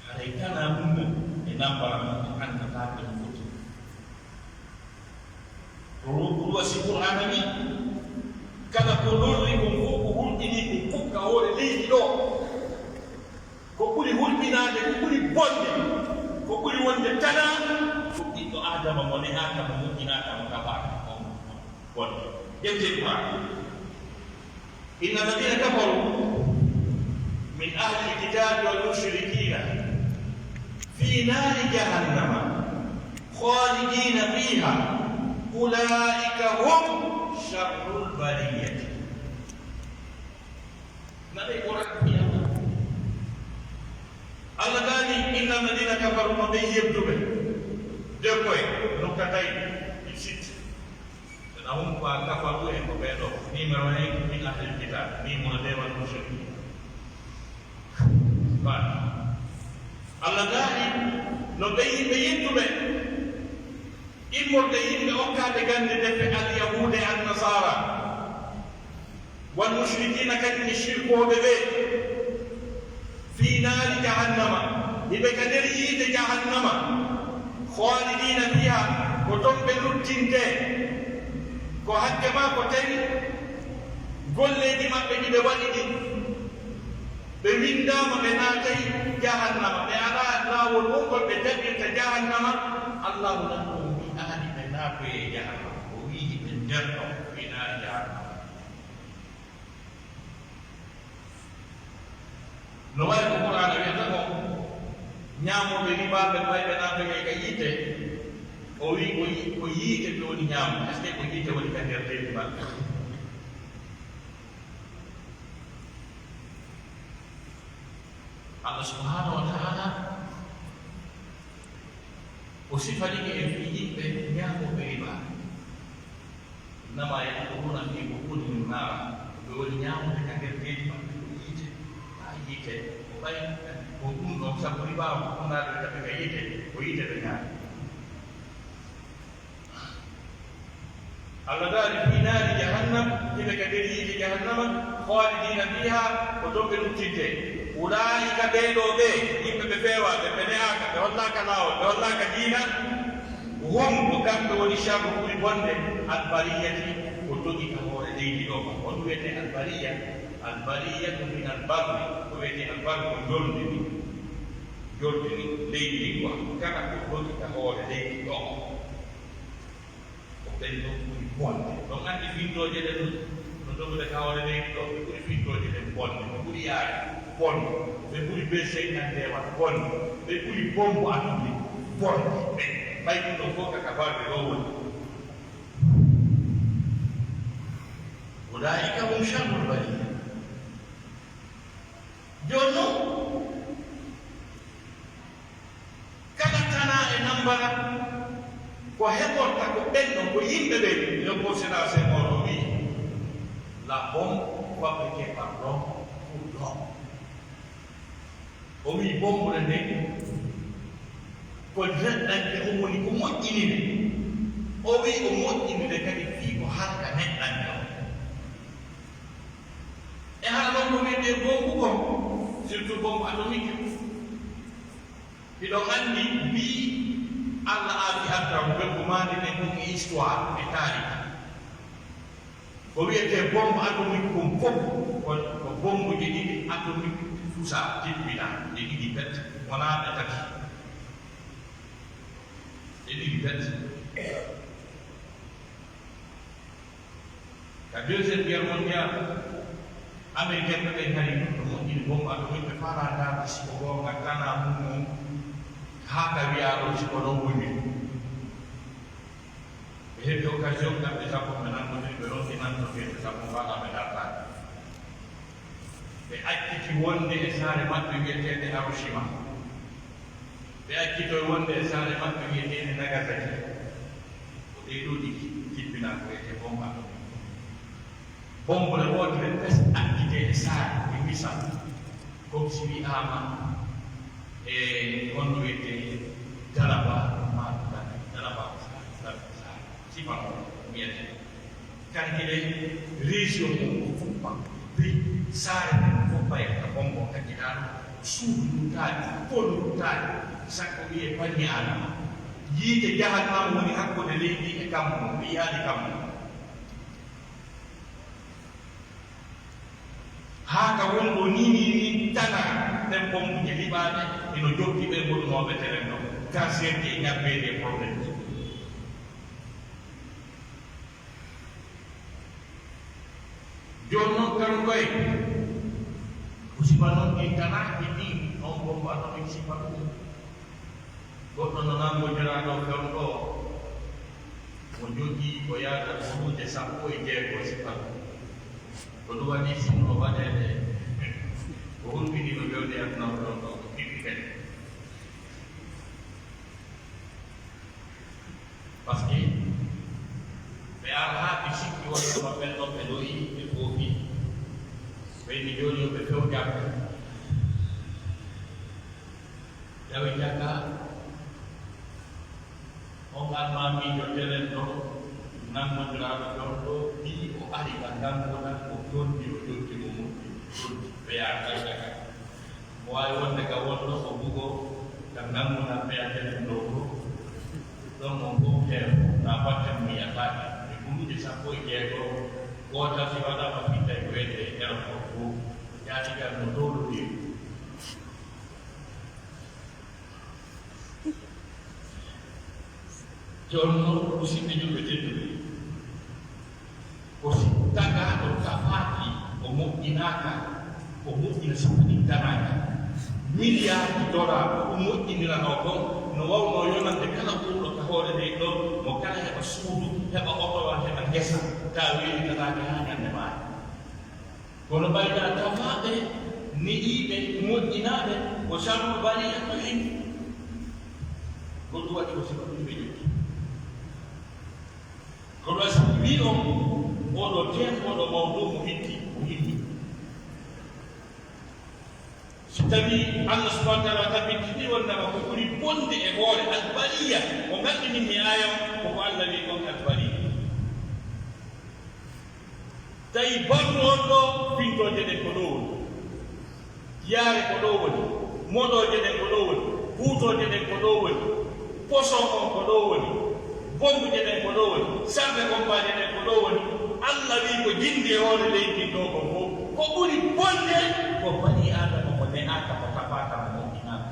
haray tanaa mum men e nambara mum on anndataa ko ɗum foti. Ko ɗum wasi Qur'aana wi, kala ko lorri kon fof ko hulɓinii kon fof ka hoore leydi ɗoo. Ko ɓuri hulɓinaade, ko ɓuri bonde, ko ɓuri wonde tanaa, ko ɓiɗɗo Aadama mo ne'aaka, mo moƴƴinaaka, mo tafaaka, on bonde. Ƴettee Qur'aana. إن الذين كفروا من أهل الكتاب والمشركين في في نار جهنم خالدين فيها أولئك هم شر البرية. Naɓe Qur'an fiya. Allah daali, إن الذين كفروا, no ɓe yedduɓe. Deux points, nukta tawi, il cite. Ɓe na hum ko a kafaru en ko ɓee ɗoo. Numéro un, min ahlil kitab. Numéro deux, wal mushrikin. Ba. Allah daali, no ɓe yimɓe yedduɓe. Immorde yimɓe okkaade gannde defte Alyahuuda e Annasaara, wal mushrikiina, kañum e sirkooɓe ɓe, fii naari jahannama, hiɓe ka nder yiite jahannama, khaalidiina fiihaa, ko ton ɓe luttintee, ko hakke maa ko tawi golleeji maɓɓe ɗi ɓe waɗi ɗin. Ɓe winndaama, ɓe naatay jahannama, ɓe alaa laawol wongol ɓe jaɓirta jahannama. Allaahu nan ɗon wi'aali ɓe naatoyee jahannama, o wi'i ɓe nder ɗon, ɓe naari jahannama. No wayi ko Qur'aana wi'ata kon, ñaamooɓe riba ɓen ɓay ɓe naatoyay ka yiite, o wi'i ko yi-, ko yiite ɓe woni ñaamude. Est-ce que ko yiite woni ka nder leydi maɓɓe? Allah subhanahu wa ta'ala o sifanike en fii yimɓe ñaamooɓe riba. Innama ya'kuluna fi butunihim naara, ɓe woni ñaamude ka nder beeli maɓɓe ko yiite, haa yiite, ko ɓay, ko ɗum ɗon sabu riba on, ko ɗum naatata ɓe ka yiite, ko yiite ɓe ñaami. Allah daali, fii naari jahannam, hiɓe ka nder yiite jahannama, khaalidiina fiihaa, ko ton ɓe luttinte. Ulaa'ika, ɓee ɗoo ɓe, yimɓe ɓe feewaa, ɓe, ɓe ne'aaka, ɓe hollaaka laawol, ɓe hollaaka diina, hum, ko kamɓe woni sharru ɓuri bonde, al-bariyati, ko dogi ka hoore leydi ɗoo. On wi'etee al-bariya, al-bariyatu min al-barri, ko wi'etee al-barri ko jolndi ndin, jolndi ndin, leydi ndin quoi, kala ko dogi ka hoore leydi ɗoo. Ko ɓen ɗon ɓuri bonde. Ɗon anndi fintooje ɗen no dogude ka hoore leydi ɗoo, ɓe ɓuri fintooje ɗen bonde, ɓe ɓuri yaade bonde, ɓe ɓuri B cinquante et un bonde, ɓe ɓuri bombe atomique bonde. Ɓen, ɓay ɗum ɗon fof ka, ka barde ɗoo woni. Ulaa'ika hum sharrul bariyya. Jooni non, kala tanaa e nambara ko heɓorta ko ɓen ɗon, ko yimɓe ɓen, le possédant Senghor o wi'i, la bombe fabriquée par l'homme pour l'homme. O wi'i, bombude nden, ko neɗɗanke on woni ko moƴƴini nde. O wi'i, o moƴƴini nde kadi fii ko halka neɗɗanke on. E hara non ko wi'etee bombu kon, surtout bombe atomique. Hiɗon anndi mbii Allah aati aduna ko ɓe ko maani ɓe kon e histoire, e taariki. Ko wi'etee bombe atomique kon fof, ko, ko bombuuji ɗiɗi atomique fusa, tippina, ɗe ɗiɗi pet, wonaa ɗe tati. Ɗe ɗiɗi pet. Ka Deuxième Guerre mondiale, Américain ɓe ɓen hari no moƴƴini bombe atomique, ɓe faalaa ndaarde si ko goonga, tanaa mum on, haa ka wi'aa ɗon si ko non woni. Ɓe heɓi occasion, kamɓe sappo ɓe nanngondiri, ɓe ronki nanndodeede, sappo faalaa ɓe dartaade. Ɓe acciti wonde e saare maɓɓe wi'eteende Hiroshima. Ɓe accitoy wonde e saare maɓɓe wi'eteende Nagasaki. Ko ɗee ɗoo ɗiɗi tippinaa ko wi'etee bombe atomique. Bombe wootere pes accitee e saare, e misal. Comme si wi'aama e honno wi'etee Dalaba, maa Dalaba, Dalaba, Dalaba, sifa on wi'etee. Kankile région on ko foppa, be saare nden foppa e ka bombe on accitaano, suudu luttaali, polu luttaali, sakko wi'ee banii Aadama. Yiite jahannama woni hakkunde leydi e kammu, wi'aali kammu. Haa ka woni ɗoo nii, nii, nii, tana ɓen bombuuje liɓaaɗe, hino jokki ɓen wonunooɓe teren ɗon. Cancer ji e ñabbeeli e problème ji. Jooni non, kan koye, ko sifa non ɗin tanaaji ɗin, on bombe atomique sifa ɗum. Goɗɗo no nanngondiraa ɗoo fewndo oo, mo jogii ko yaada buruuje sappo e jeego sifal. Ko ɗum waɗi sinno waɗeede ko hulɓinii no fewndi aduna o ɗon ɗoo ko ɓiɓɓe kadi. Parce que ɓe arhaa ɓe sikki wonde ko ɓen ɗon ɓe ɗoyi ɓe foofi. Ɓeyni jooni yo ɓe few jagga. Tawi jagga on almaamiijo telen ɗo, nanngondiraaɗo ɗon ɗo, ɓii o ari ka nannguɗa, o jonni, o jonni, o moƴƴi, o jonni, ɓe yaha tawi jagga. Mo waawi wonde ka wonɗo o bugo ka nannguɗa ɓeya telen ɗo ɗo. Ɗon on fof teer na batte mum yataake e buruuje sappo e jeego, gootal si waɗaama fitta e ko wiyetee airport fof, jaati kan no towlodiri. Jooni non, musidɓe julɓe tedduɓe, ko si tagaaɗo tafaaki, o moƴƴinaaka, o moƴƴina si tawii danaaka. Miliyaaji dollar ko ɗum moƴƴiniranoo kon, no wawnoo yonande kala wonɗo ka hoore leydi ɗoo, mo kala heɓa suudu, heɓa otowal, heɓa ngesa, tawa welitanaaki haa ñannde maaya. Kono ɓayda tafaaɓe, ne'iiɓe, moƴƴinaaɓe, ko sharrul bariyatu en. Ko ɗum waɗi ko sifa ɗum ɓe jokki. Kono si mi wii on, oɗo teen, oɗo mawɗo mo hitti, mo hitti. Si tawii Allah subhanahu wa taala tabitini wonnama ko ɓuri bonde e hoore albariya, ko nganndini mi aaya on, ko ko Allah wii kon albariya. Tawi barru on ɗoo, fintooje ɗen ko ɗoo woni, yaare ko ɗoo woni, moɗooje ɗen ko ɗoo woni, buutooje ɗen ko ɗoo woni, poson on ko ɗoo woni, bombuuje ɗen ko ɗoo woni, sarde bombaaje ɗen ko ɗoo woni. Allah wii ko jinndi e hoore leydi ndin ɗoo kon fof, ko ɓuri bonde ko banii Aadama mo ne'aaka, mo tafaaka, mo moƴƴinaaka.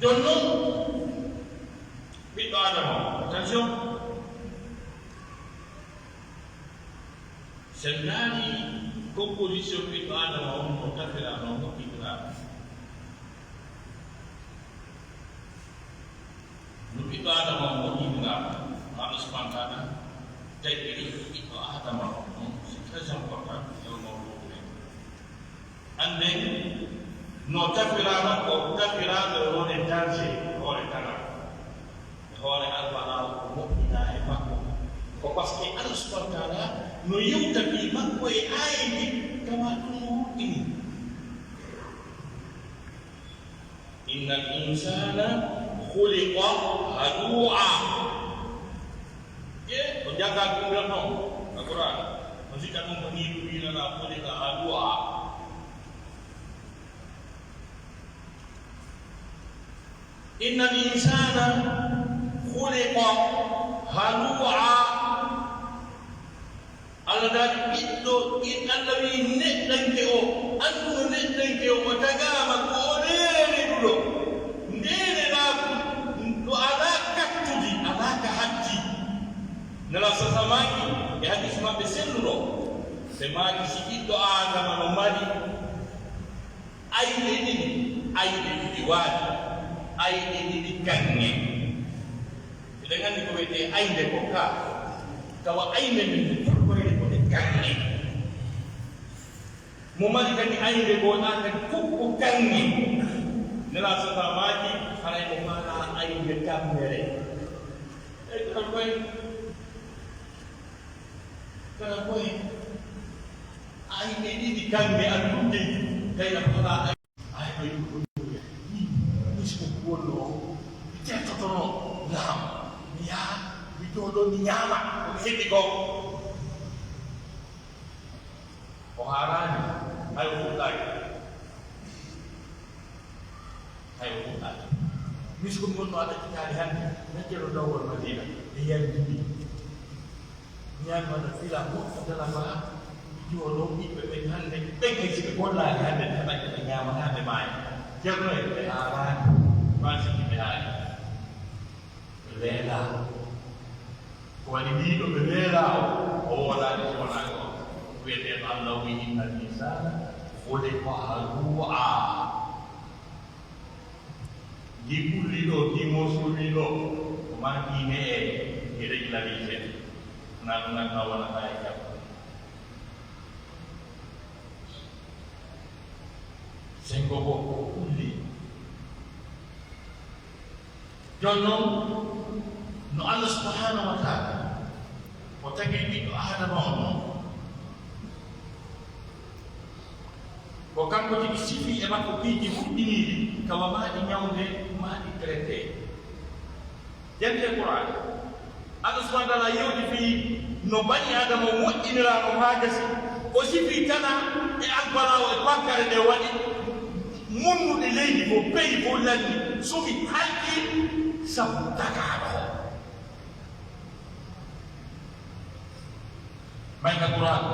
Jooni non, ɓiɗɗo Aadama, attention, si en ndaarii composition ɓiɗɗo Aadama on, no tafiraama, no moƴƴiniraama. No ɓiɗɗo Aadama on moƴƴiniraama, Allah subhanahu wa taala taƴiri ɓiɗɗo Aadama on, c'est très important, yo mawɗo ɗum en. Annden no tafiraama, ko tafiraama e hoore danger, e hoore tanaa, e hoore albalaa ko moƴƴinaa e makko. Ko parce que Allah subhanahu wa taala no yewta fii makko e aaya ndin, kama ɗum no moƴƴini. Innal insaana khuliqa haluu'a. Ye, ko janngaa ɗum ɗon non, ka Qur'aan. On sikka ɗum ko nii ɗum wiinanaa khuliqa haluu'a. Innal insaana khuliqa haluu'a. Allah daali ɓiɗɗo, in Allah wi'i neɗɗanke o, annduno neɗɗanke o, o tagaama ko o reeriɗuɗo. Ndeeneraaku, ɗo alaa kattudi, alaa ka hatti. Nela sasa maaki e hadis maɓɓe selluɗo, ɓe maaki si ɓiɗɗo Aadama no mari ayɓe ɗiɗi, ayɓe ɗiɗi waali, ayɓe ɗiɗi kaŋŋe. Eɗen anndi ko wiyetee aynde ko ka, tawa aynde nden no jokkoyde ko e kaŋŋe. Mo mari kadi aynde goo ɗaa kadi fof ko kaŋŋe. Nela sasa maaki, haray mo faalaa aynde kammere. E koy, kala koy, ayɓe ɗiɗi kaŋŋe alɗude, tawi a faalaa ay-, ayɓe ɗiɗi ko ɗum. Min, min si ko wonno o, mi tertotono, naam, mi yaha, mi jooɗo, mi ñaama, ko mi heɓi ko. O haaraani, hay o fuɗɗaaki. Hay o fuɗɗaaki. Min si ko mi wonno a ɗaccitaali hannde, min jelo dawol Madiina, e yandi ɗi. Ñaamana fila moƴƴo dala baa, jooɗo ɓiɓɓe ɓen hannde, ɓen kay si ɓe gollaali hannde, ɓe heɓay ko ɓe ñaama haa ɓe maaya. Ceerno en ɓe haalaani, maa sikki ɓe haali. Ɓe weelaa. Ko waɗi ɗiɗo ɓe weelaa o, o woolaani si wonaa ko wiyeteeɗo Allahu inna l-insana khuliqa halu'a. Gi kulli ɗoo, gi mosuli ɗoo, ko maa gi ne'e, gi regularisé. Nan, nan, nan wona haa e jam. Sengo goo ko kulli. Jooni non, no Allah subhanahu wa ta'ala o tagi ɓiɗɗo Aadama on non, ko kanko tigi sifi e makko piiji huɓɓiniiɗi, ka wa maa ɗi ñawnde, maa ɗi traité. Jante Qur'aan, Allah subhanahu wa ta'ala yewti fii no bani Aadama moƴƴiniraano haa gasi, o sifi tana e albalaawo e pankare ɗe waɗi, munnuɗi leydi fof, peyi fof lanni, suɓi halki sabu tagaaɗo. Mayka Qur'aan,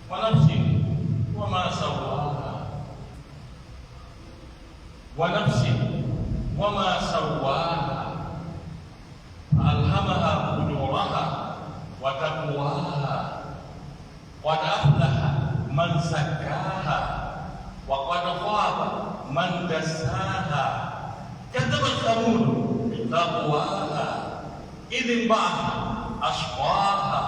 wa nafsin wa ma sawwaha. Wa nafsin wa ma sawwaha. Fa alhamaha fujuraha wa taqwaha. Qad aflaha man zakkaha. Wa qad khaba man dassaha. Kadzabat Thamud bi taqwaha. Idh inba'atha ashqaha.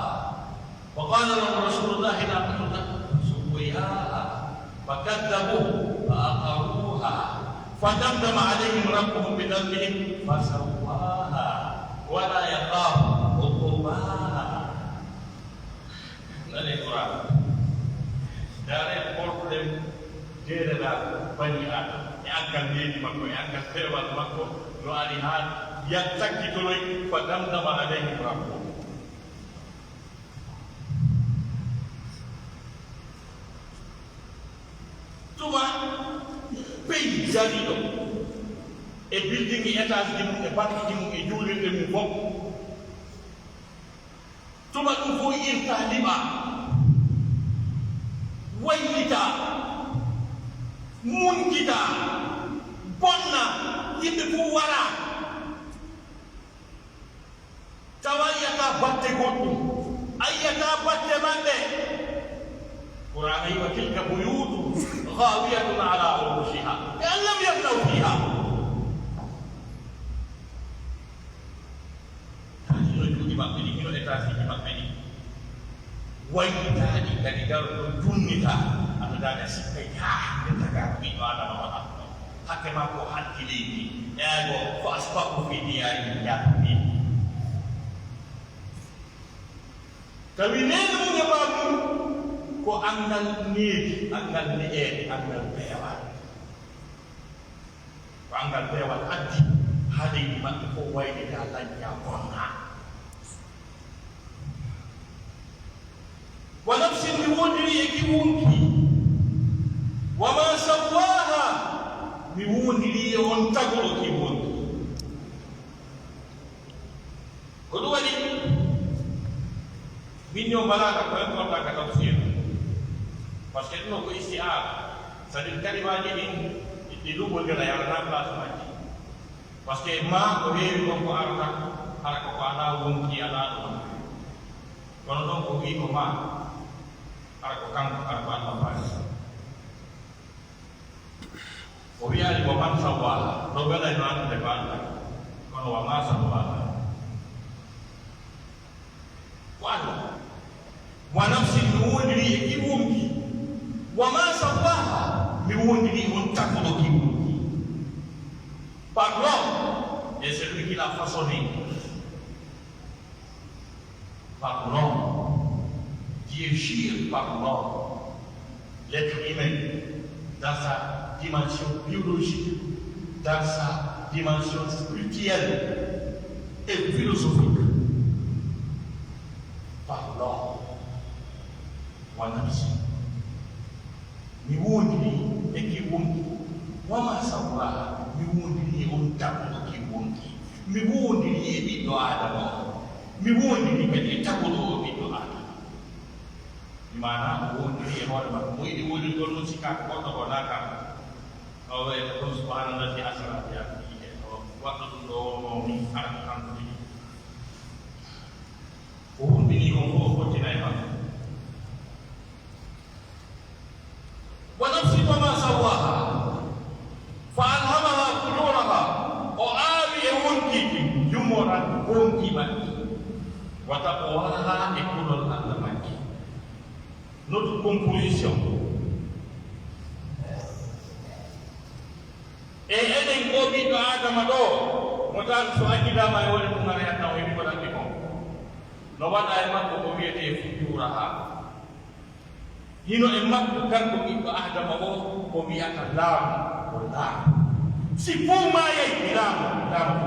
Wa qala lahum rasulullahi naqata Allahi wa suqiyaha. Fakadzabuhu fa aqaruha. Fadamdama alayhim rabbuhum bi dhanbihim fasawwaha. Wa la yakhafu uqbaha. Nane Qur'aan. Ndaaree problème deedanaaɗo bani Aadama e angal needi makko, e angal peewal makko, no ari haa ya takkitoroy, fadamdama alayhim rabbuhum. Tuma peyi jariiɗo e building, e étage ji mum, e banque ji mum, e juulirɗe mum fof. Tuma ɗum fof irta, liɓa, waylita, munkita, bonna, yimɓe fof wara. Tawa yiyataa batte goɗɗum, a yiyataa batte maɓɓe. Qur'aana wi'i, "Wa tilka buyutuhum khawiyatun ala urushiha, ka'an lam yagnaw fiha." Taa hino cuuɗi maɓɓe ɗin, hino etaasiiji maɓɓe ɗin. Waylitaaɗi kadi, garɗo junnita, anndaa sikka yaa hannde tagaa ko ɓiɗɗo Aadama waɗa. Hakke makko halki leydi, eego, fa asbahu fi diyarihim jathimin. Tawi neene mum e baaba mum ko anngal needi, anngal ne'eede, anngal peewal. Ko anngal peewal addi haa leydi maɓɓe fof waylitaa, laññaa, bonnaa. Wa nafsin, mi woondirii e ki wonki. Wa maa sawwaaha, mi woondirii e on tagɗo ki wonki. Ko ɗum waɗi, min yo mbaɗaaka ko en kontaa ka tafsir. Parce que ɗum ko istiaara. C'est-à-dire, kalimaaji ɗin, ɗi luɓondira, yaara place majji. Parce que maa ko heewi kon ko arata, hara ko ko alaa wonki, alaa ɗum. Kono ɗon ko wii ko maa, hara ko kanko, hara ko Allah faali. O wiyaali, "Wa man sawwaaha." Ɗo welay no anndude ko Allah. Kono, "Wa maa sawwaaha." Ko Allah. "Wa nafsin", mi woondirii e ki wonki. "Wa maa sawwaaha", mi woondirii on tagɗo ki wonki. Par l'homme, et celui qui l'a façonné. Par l'homme. Dieu gère par l'homme, l'être humain, dans sa dimension biologique, dans sa dimension spirituelle et philosophique. Par l'homme. Wa nafsin. Mi woondirii e ki wonki. Wa maa sawwaaha, mi woondirii e on tagɗo ki wonki. Mi woondirii e ɓiɗɗo Aadama on. Mi woondirii kadi e tagɗo o ɓiɗɗo Aadama. Bi maanaa, o woondirii e hoore makko. Mo yiɗi woondirgol non, sikkaa ko goɗɗo ko naaka. O wi'ata ɗum, "Subhaanallazi asraa bi abdihi." O waɗɗo ɗum ɗo wonno ni, hara ko kanko tigi. O hulɓinii kon fof, o fottinay makko. Composition. E enen, oo ɓiɗɗo Aadama ɗoo, mo tawi so accidaama e wone mum, ara yaddan o heɓi ko lanndi kon. No waɗa e makko ko wi'etee fujuurahaa. Hino e makko kanko ɓiɗɗo Aadama oo ko wi'ata laamu, ko laamu. Si fow maayay, mi laamu, laamu.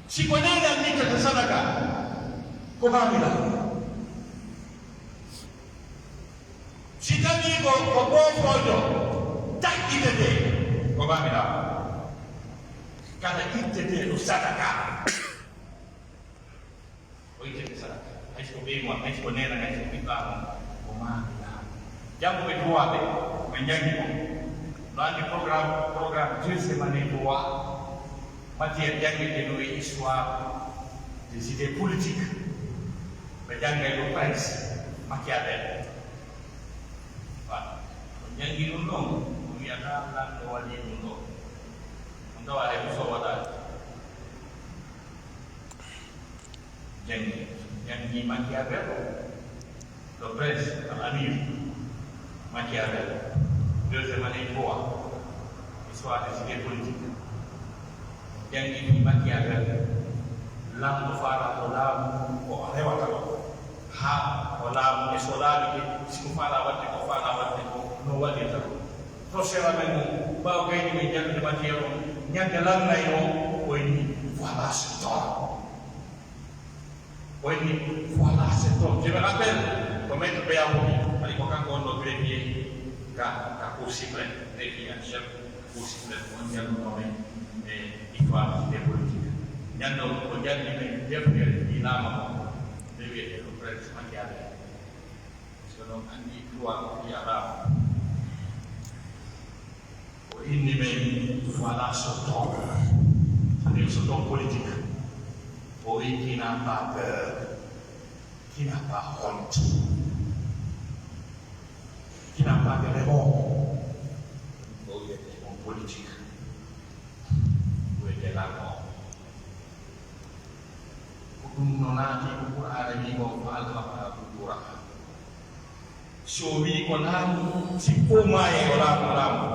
Si ko neenan ittata sadaka, ko maa mi laamu. Si tawii ko, ko boofoojo, taƴƴitetee, ko maa mi laamu. Kala itteteeɗo sadaka, o ittete sadaka. Hay so ko ɓeyngu am, hay so ko neene am, hay so ko ɓiɗɗo am, ko maa mi laamu. Jannguɓe droit ɓe, ɓe njanngi kon. No anndi programme, programme deuxième année droit, matière janngetee no e histoire des idées politiques. Ɓe janngay ɗo Prince Machiavel. Wa, on janngi ɗum ɗon, ko wi'ata lanɗo waɗi ɗum ɗo. On tawa hay so waɗaani. Janngi, janngi Machiavel, le prince, al amir, Machiavel, deuxième année droit, histoire des idées politiques. Janngi fii Machiavel, lamɗo faala ko laamu ko o rewata ko, haa o laamu e so laaɓike, si ko faala waɗde ko, faala waɗde ko, no waɗirta ko. Professeur amen on, ɓaawo gayni men janndude matière on, ñande lannay on, o inni, voilà, c'est top. O inni, voilà, c'est top. Je me rappelle ko maître Beyao wi, ari ko kanko on ɗo greffier ka, ka Cour suprême, greffier en chef Cour suprême, on janngunoo men e histoire des politiques. Ñande on, o janni men deftere fii laama on, nde wi'etee ɗo Prince Machiavel. Parce que non anndi droit ko fii a laama. O inni men, voilà, ce top. C'est-à-dire ce top politique. O wi, qui n'a pas peur, qui n'a pas honte, qui n'a pas de remords. O wi'etee on politique. O wi'etee lanɗo on. Ko ɗum no naati ko Qur'aana wi'i ko, fa alhamaha fujuraha. Si o wi'i ko laamu, si fow maayay o laamu, o laamu.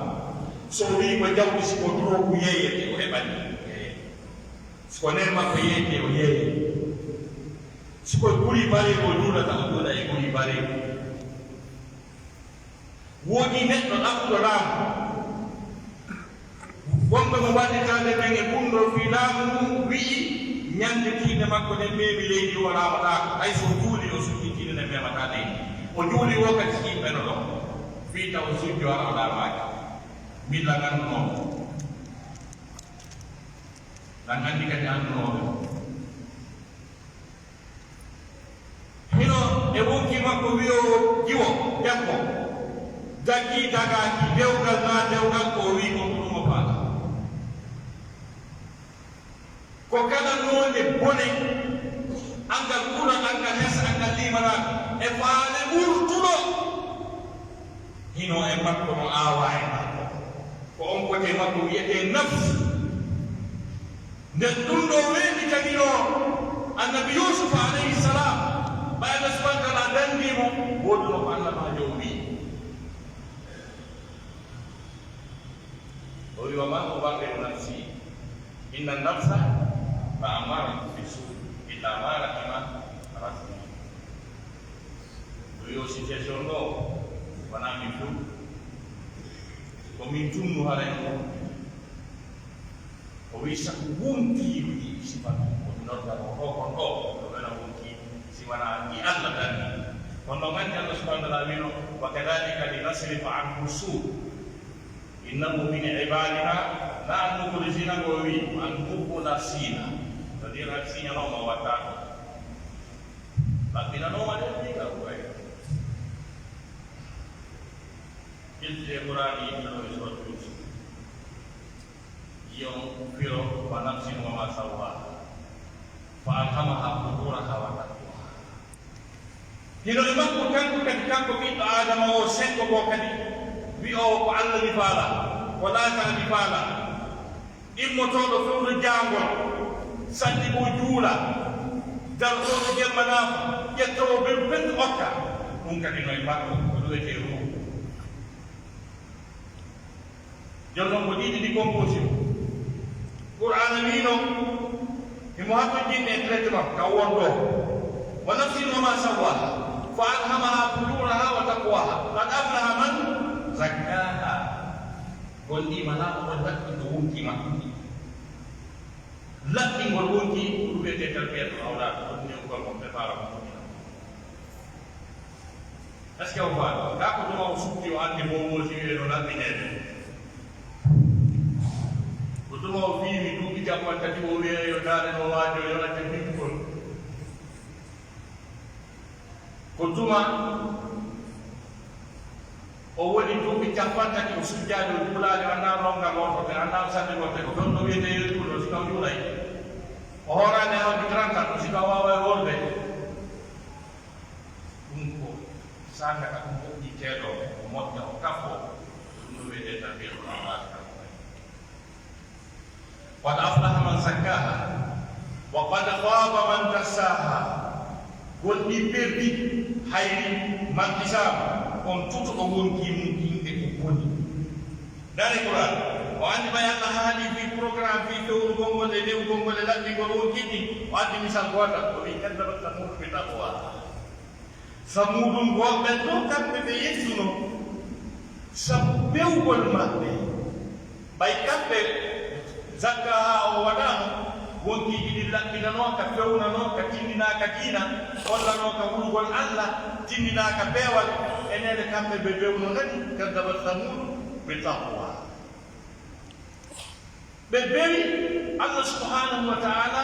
Si o wi'i ko jawdi, si ko duroogu yeeyete, o heɓani, yeeyete. Si ko nen makko yeeyete, o yeeyete. Si ko guri bareeru o juulata, o juula e guri bareeru. Woodii neɗɗo ɗaɓɓuɗo laamu. Wonɓe mo wallitaade ɓen e bunndol fii laamu ngun wi'i, ñande tiinde makko nden meemi leydi, o laamataako. Hay so o juulii, o suɓii tiinde nden, meemataa leydi. O juulii woo kadi si yimɓe no ɗon. Fii taw sujjo ara o laamaaki. Min lan anndunoo mo. Lan anndi kadi anndunooɓe mo. Hino e wonkii makko wi'oowo jiwo, debbo, daggii dagaaki dewgal naa dewgal, ko o wi'i kon ko ɗum o faala. Ko kala noone bone, anngal kulol, anngal hesa, anngal liimanaaɗo, e faale ɓurtuɗo. Hino e makko no aawaa e makko. Ko on kote makko wi'etee nafs. Nden ɗum ɗoo weeɓitanino Annabi Yuusuf alayhi salaam, ɓay Allah subhaanahu wa ta'aalaa danndii mo, woodunoo ko annabaajo on wi'i. O wi'i, "Wa maa ubarri'u nafsi, inna nafsa la ammaratun bissu'i illa maa rahima rabbi." O wi'i, o situation ɗoo, wonaa min tun. Ko min tun no haray ko. O wi'i, "Sabu wontii ɗi sifa ɗin, ko mi noddanoo ɗoo kon ɗoo, ko wona wontii, si wanaa ɗi Allah danni." Kono non anndi Allah subhaanahu wa ta'aalaa wi'no, "Wa kadhaalika linasrifa anhu suu'." Innahu min ibaadinaa, na an mukhlasina ko wi, an mukhlasina. C'est-à-dire, an siñanooma wattaano. Laɓɓinanooma ɗen ɗi ka Quraysh. Iltide Qur'aani yimɓe ɗo e soot Yuusuf. Yi'on firo, wa nafsin wa maa sawwaahaa. Fa alhamahaa fujurahaa wa taqwaahaa. Hino e makko kanko kadi, kanko ɓiɗɗo Aadama oo, senngo goo kadi, wi'oowo ko Alla mi faala, ko laakara mi faala, immotooɗo fewndo jaangol, sanni goo juula, dartooɗo jemma naafa, ƴettoowo ɓendu ɓendu okka, Ɗun kadi no e makko ko wi'etee ruuhu. Jooni non ko ɗiɗi ɗi composé. Qur'aana wi'i non, himo hatonjinni e traitement ka won ɗoo. Wa nafsin wa ma sawwaha, fa alhamaha fujuraha wa taqwaha. Qad aflaha man zakkaha. Gonɗii ma laaɓa, on laɓɓinɗo wonkii makko. Laɓɓingol wonkii, ko ɗun wi'etee tarbiyatul awlaad, ko ɗun newugol mo, prépare mo. Est-ce que on voit? Kaa ko tuma o sukki, o anndi mo woosi, wi'e no laɓɓineede. Ko tuma o fiimi duuɓi cappanɗe tati, o wi'e yo daande no waajo, yo acce fiimugol. Ko tuma o woni duuɓi cappanɗe tati, o sujjaade, o juulaade, o anndaa longal on, o anndaa sannde on, ko ɗon no wi'etee yo juulo, si taw juulay. O hooraani awdi trente ans, si taw waaway hoorde. Ɗun ko saanga ka ɗun moƴƴi teeɗo, o moƴƴa, o kafo, ɗun no wi'etee tarbiyatul awlaad. Qad aflaha man zakkaha, wa qad khaba man dassaha. Gonɗii perdi, hayri, manqisaama, on tutuɗo wonkii mun kin e ko boni. Ndaaree Qur'aan, o anndi ɓay Alla haalii fii programme fii fewrugol ngol e newugol ngol e laɓɓingol wonkii ɗin, o addi misal gootal, o wi'i, "Kaddabat Samuudu bi tagwaha." Samuudu ngoo ɓen ɗoo, kamɓe ɓe yedduno sabu bewgol maɓɓe. Ɓay kamɓe zakkaha on waɗaano, wonkiiji ɗin laɓɓinanoo ka, fewnanoo ka, tindinaa ka diina, hollanoo ka wulugol Alla, tindinaa ka peewal, e neene kamɓe ɓe bewno kadi, kaddabat Samuudu bi tagwaha. Ɓe bewi Alla subhanahu wa ta'ala,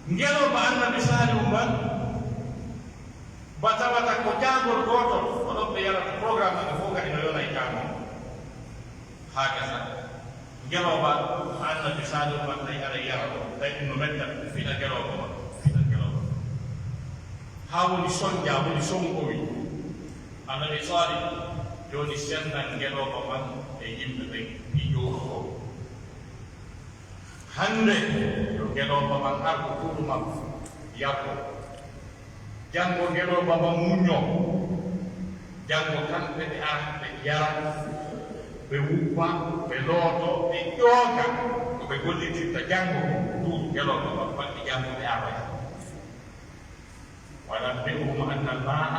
ngelooba Annabi Saalihu man, ba tawata ko jaangol gootol, onon ɓe yarata programme maɓɓe fof kadi no yona e jaamoo. Haa gasa, ngelooba Annabi Saalihu man tawi aray yara ɗo, tawi ɗum no metta, fiɗa ngelooba man, fiɗa ngelooba man. Haa woni sonja, woni sonkowi. Annabi Saalih, jooni sennan ngelooba man e yimɓe ɓen fii ƴowru on. Hannde, yo ngelooba man ar ko tuuru makko, yaroo. Janngo ngelooba man muññoo. Janngo kamɓe ɓe ara, ɓe yara, ɓe wuppa, ɓe looto, ɓe ƴooga ko ɓe gollitirta janngo, tuuru ngelooba man, waɗi janngo ɓe aroya. ونبئهم أن الماء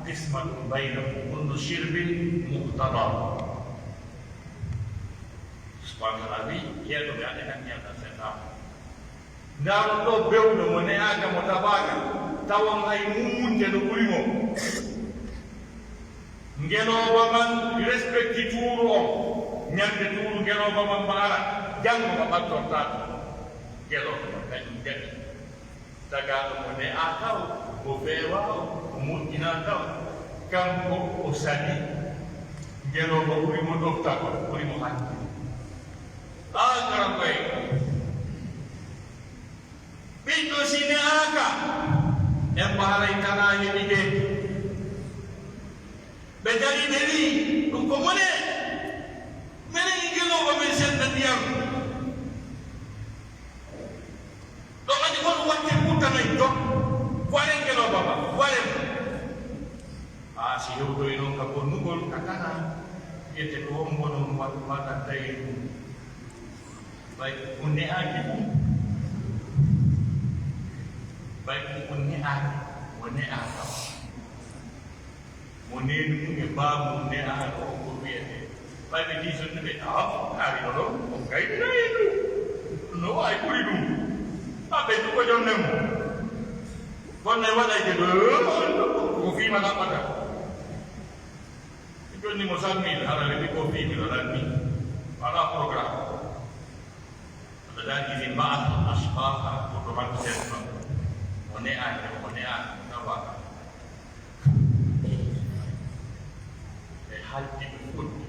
قسمة بينهم كل شرب مقتضر. Subhaanahu wa ta'aala wi'i, heeɗo ɓe aɗa kan ñaata seeɗa. Ndaaron ɗoo bewɗo mo ne'aaka, mo tafaaka, tawon hay mummunte no ɓuri mo. Ngelooba man respecti tuuru on, ñande tuuru ngelooba man ma ara, janngo ma ɓattortaa ɗum. Ngelooba man kañum jaɓi. Tagaaɗo mo ne'aa taw, mo feewaa, mo moƴƴinaa taw, kanko o sali, ngelooba ɓuri mo ɗoftagol, ɓuri mo hakkil. Aa, karamko'en, ɓiɗɗo si ne'aaka, en mbaharay tanaa heɓi de. Ɓe darii, ɓe wi'i, "Ɗum ko mone, menen e ngelooba men sennda ndiyam." Ɗon adi on watte ɓurtanay dok. Waren ngelooba ba, waren. Aa, si hewtoy non ka bonnugol, ka kana, wi'ete ko hombo non wa-, waɗantay ɗum. Ɓay ko ne'aaki ɗum. Ɓay ko ne'aaki, o ne'aaka. Mo neenu mum e baa mum ne'aaɗo on ko wi'etee. Ɓay ɓe diisonde ɓe, "Aa, ko kaari no ɗon, on kay ne'aay ɗum. No waawi ɓuri ɗum. Maa ɓe ɗum ko jonne mum. Kono e waɗayde ɗo, ko fiima laɓɓata." Jonni mo salmii, hara ɓe ko fiimi no lanni. Alaa programme. Wala daal, إذ انبعث أشقاها, ko to waɗi seeɗa non. O ne'aaki, o ne'aaki, o tawaaka. Ɓe haldi, ɓe fotti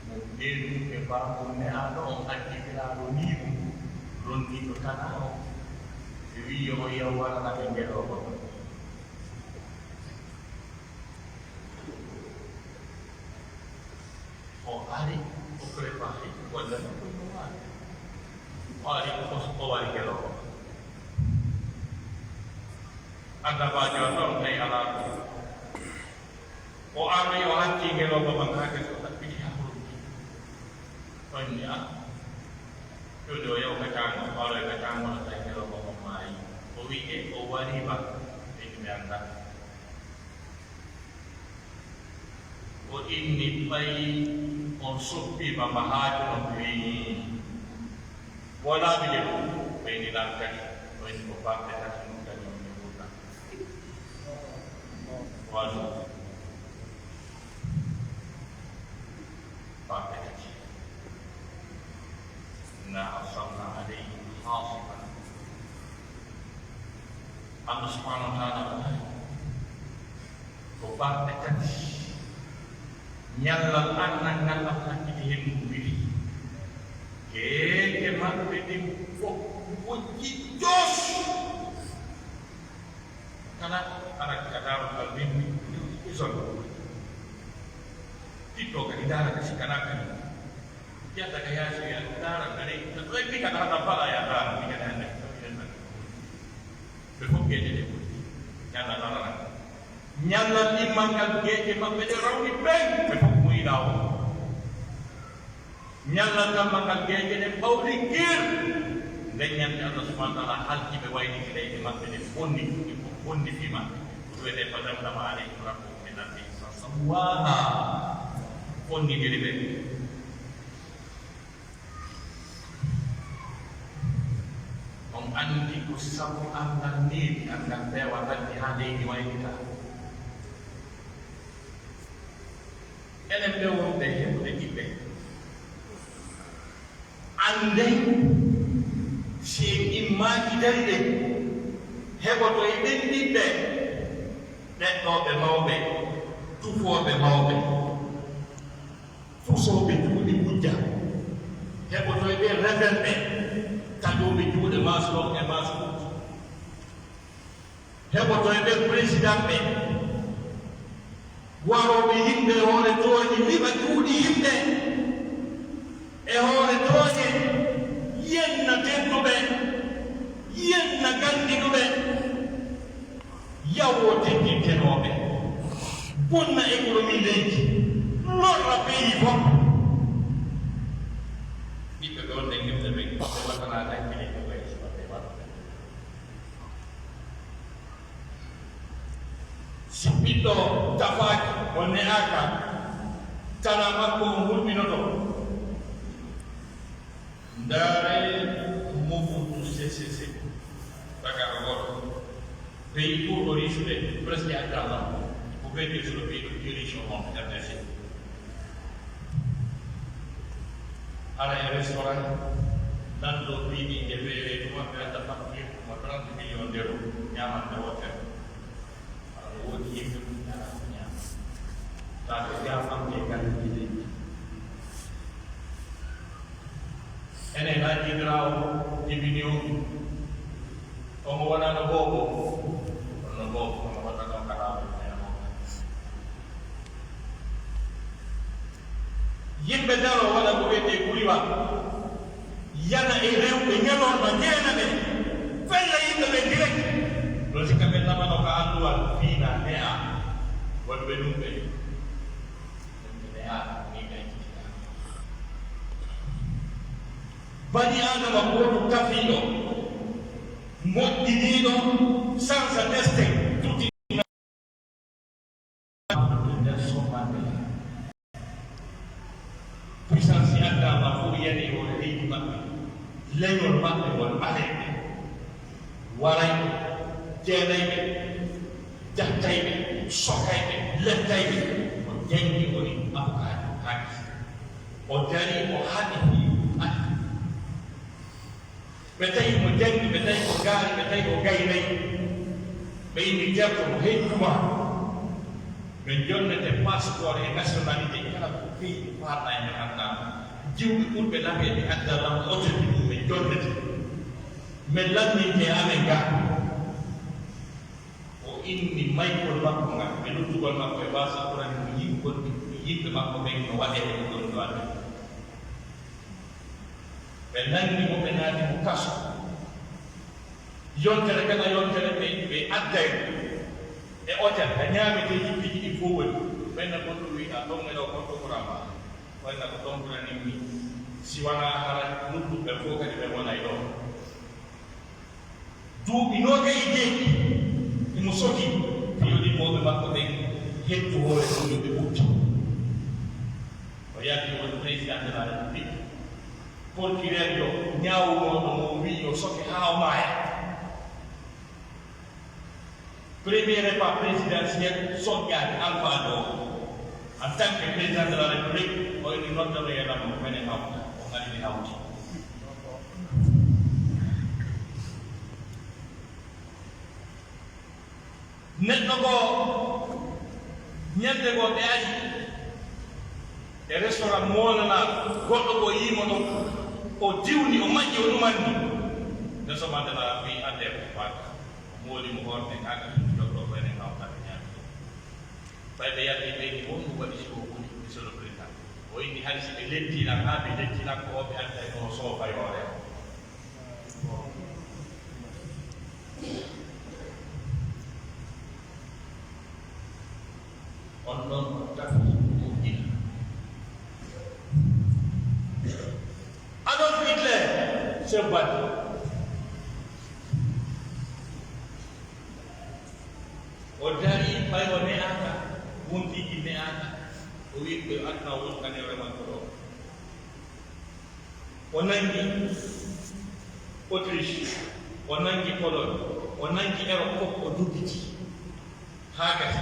mo, neenu e baa mum ne'aaɗo on, addi firaaɗo nii ɗum, lonnii to tanaa on. Ɓe wi'i yo o yaw warana ɓe ngelooba. O ari, o préparé, walla ko no waali. O ari, o, o wari ngelooba. Annabaajo on ɗon, tawi alaa ɗum. Yo hatti ngelooba man haa gasi o ɗaɓɓiti haɓrude. O inni, "Ah, jooni o yaw ka caango, o waroy ka caango, no tawi ngelooba man maayi." O wi'i, "E o wariima?" Ɓe inni, "Mi anndaa." O inni, "Ɓay on soppiima ma haa jooni?" Wi, "Wonaa mi yeru." Ɓe inni, "Lan kadi?" O inni, "Ko baɗɗe tati nun kadi on yeruɗaa." Wano baɗɗe tati. "Inna arsalna alayhim hasiban." Allah subhanahu wa ta'ala waɗi ko balɗe tati. Ñallal annal ngal Allah hakkiti hen mo wili. Geece maɓɓe ɗin fof wojji jos. Kala, kala ka daarogal rimmi, ison. Ɓiɗɗo kadi ndaara ka sikkanaaka ni. Yadda ka yaasi, ya ndaara kadi. Ko e ɓiɗɗo kala ka fala ya ndaara, ɓiɗɗo kadi hannde. Ɓe fof geece ɗe ɓuri. Ñalla darana. Ñalla ɗimmal ngal geece maɓɓe ɗe rawni ɓen. Ɓe fof mo yiɗaa o. Ñalla kamma ngal geece ɗen ɓawli kir. Nden ñande Allah subhanahu wa ta'ala halki ɓe, wayliti leyɗe maɓɓe ɗen, bonni, bonni fii maɓɓe. Ko wi'etee, "Fa damdama alayhim rabbuhum bi dhanbihim fasawwaha." Bonnitiri ɓe. On anndi ko sabu anngal needi, anngal peewal ladde haa leydi waylita. Enen ɓe wonɓe heɓude ɓiɓɓe, annden si en immaaki dari ɗen, heɓoto e ɓen ɓiɓɓe, ɗeɗɗooɓe mawɓe, tufooɓe mawɓe, fusooɓe juuɗe hujja, heɓoto e ɓen revenɓe, taƴooɓe juuɗe maasoo e maasoo. Heɓoto e ɓen président ɓe, warooɓe yimɓe e hoore tooñe, liɓa juuɗe yimɓe e hoore tooñe, yenna tedduɓe, yenna ganndiɗuɓe, yawoo teddintenooɓe, bonna économie leydi, lorra pays fof. Ɓiɓɓe ɓe wonde ngimde ɓe, ɓe waɗanaa dañde e ɓe wayi so ɓe waɗa. Si ɓiɗɗo tafaaki, o ne'aaka, tana makko on hulɓinoto. Ndaaree Mobutu Sese Seko, tagaaɗo gooto. Pays ɓurɗo riisude, presque addaa makko. Ko ɓen riisuɗo pays ɗo plus riche au monde, R D C. Ara e restaurant, lanɗo piiɗi nde feere tuma, ɓe adda facture mo trente millions d'euros, ñaamande hotel. Ara no woodi yimɓe ɗum ñaama, ñaama. Taa ko jaafanɓe e galleeji leydi. Enen haa jibinoowo, jibini on, omo wonano boobo, kono boobo, kono wonano kala on. Yimɓe daro waɗa ko wi'etee guriwa, yana e rewɓe ñalorma jeenaɓe, fella yimɓe ɓe direct. Ɗon sikka ɓe namano ka alluwal, fiina, ne'a, waɗuɓe ɗum ɓe. Ɓe ne'a, ni ɓe. Bani Aadama gooto kafiiɗo, moƴƴiniiɗo, sansa destin, tuti Nelson Mandela. Puissance addaama fof yani e hoore leydi maɓɓe, leñol maɓɓe ngol ɓaleeɓe. Warayɓe, jeenayɓe, jattayɓe, sokayɓe, lettayɓe, o janngi woni avocat haaki. O darii, o haɗi fii ati. Ɓe tawi mo janngi, ɓe tawi ko gaari, ɓe tawi ko gaynay. Ɓe inni, "Ceerno, ko hejju maa?" Ɓe jonnete passeport e nationalité kala ko pays faanɗaa e nder aduna. Jiwɓe ɓurɓe laɓeede adda lam otoji mum ɓe jonnete. Min lanndinte amen ga. O inni maykol makko ngal, e noddugol makko e baasa Qur'an, mo yimɓe, yimɓe makko ɓen no waɗee e ɗum ɗon waɗde. Ɓe nanndi mo, ɓe naati mo kaso. Yontere kala yontere ɓe, ɓe adday e otel, e ñaameteeji piiji ɗin fof woni. Ɓen no goɗɗum wi'a, "Ton e ɗoo, kon ɗum ɓuran ma." Ɓen no ko ton ɓuranin mi. Si wanaa hara nulɗuɓe ɓen fow kadi ɓe wonay ɗoo. Duuɓi noogay e jeeɗiɗi himo soki fii yo ɗimmooɓe makko ɓen hettu hoore ɗum yo ɓe ɓutti. O yalti o woni président de la République. Procureur yo ñaawunooɗo mo wi'i yo soke haa o maaya. Premier repas présidentiel soggaade Alpha ɗoo. En tant que président de la République, o inni noddanoyee lamɓe ko menen hawta. O ari ɓe hawti. Neɗɗo goo, ñannde goo ɓe ari e restaurant moolana goɗɗo goo yiimo ɗon, o diwni, o maƴƴi, o ɗumani. Nde somaade la wi adde ko faaka. O mooli mo horɓe kaaka ɗum jogɗo ko enen hawtaɓe ñaami ɗum. Ɓay ɓe yalti ɓe ni on ɗum waɗi si o woni, monsieur le président. O inni hari si ɓe lettilan, haa ɓe lettilan ko o ɓe adday ɗo soofayoore. On ɗon ko tafi ko ina. Adolf Hitler, chef bandi. O darii, ɓay o ne'aaka, wondiiji ne'aaka. O wi'i ko yo aduna won kadi hoore makko ɗo. O nangi Autriche, o nangi Pologne, o nangi Europe fof, o duggiti haa gasi.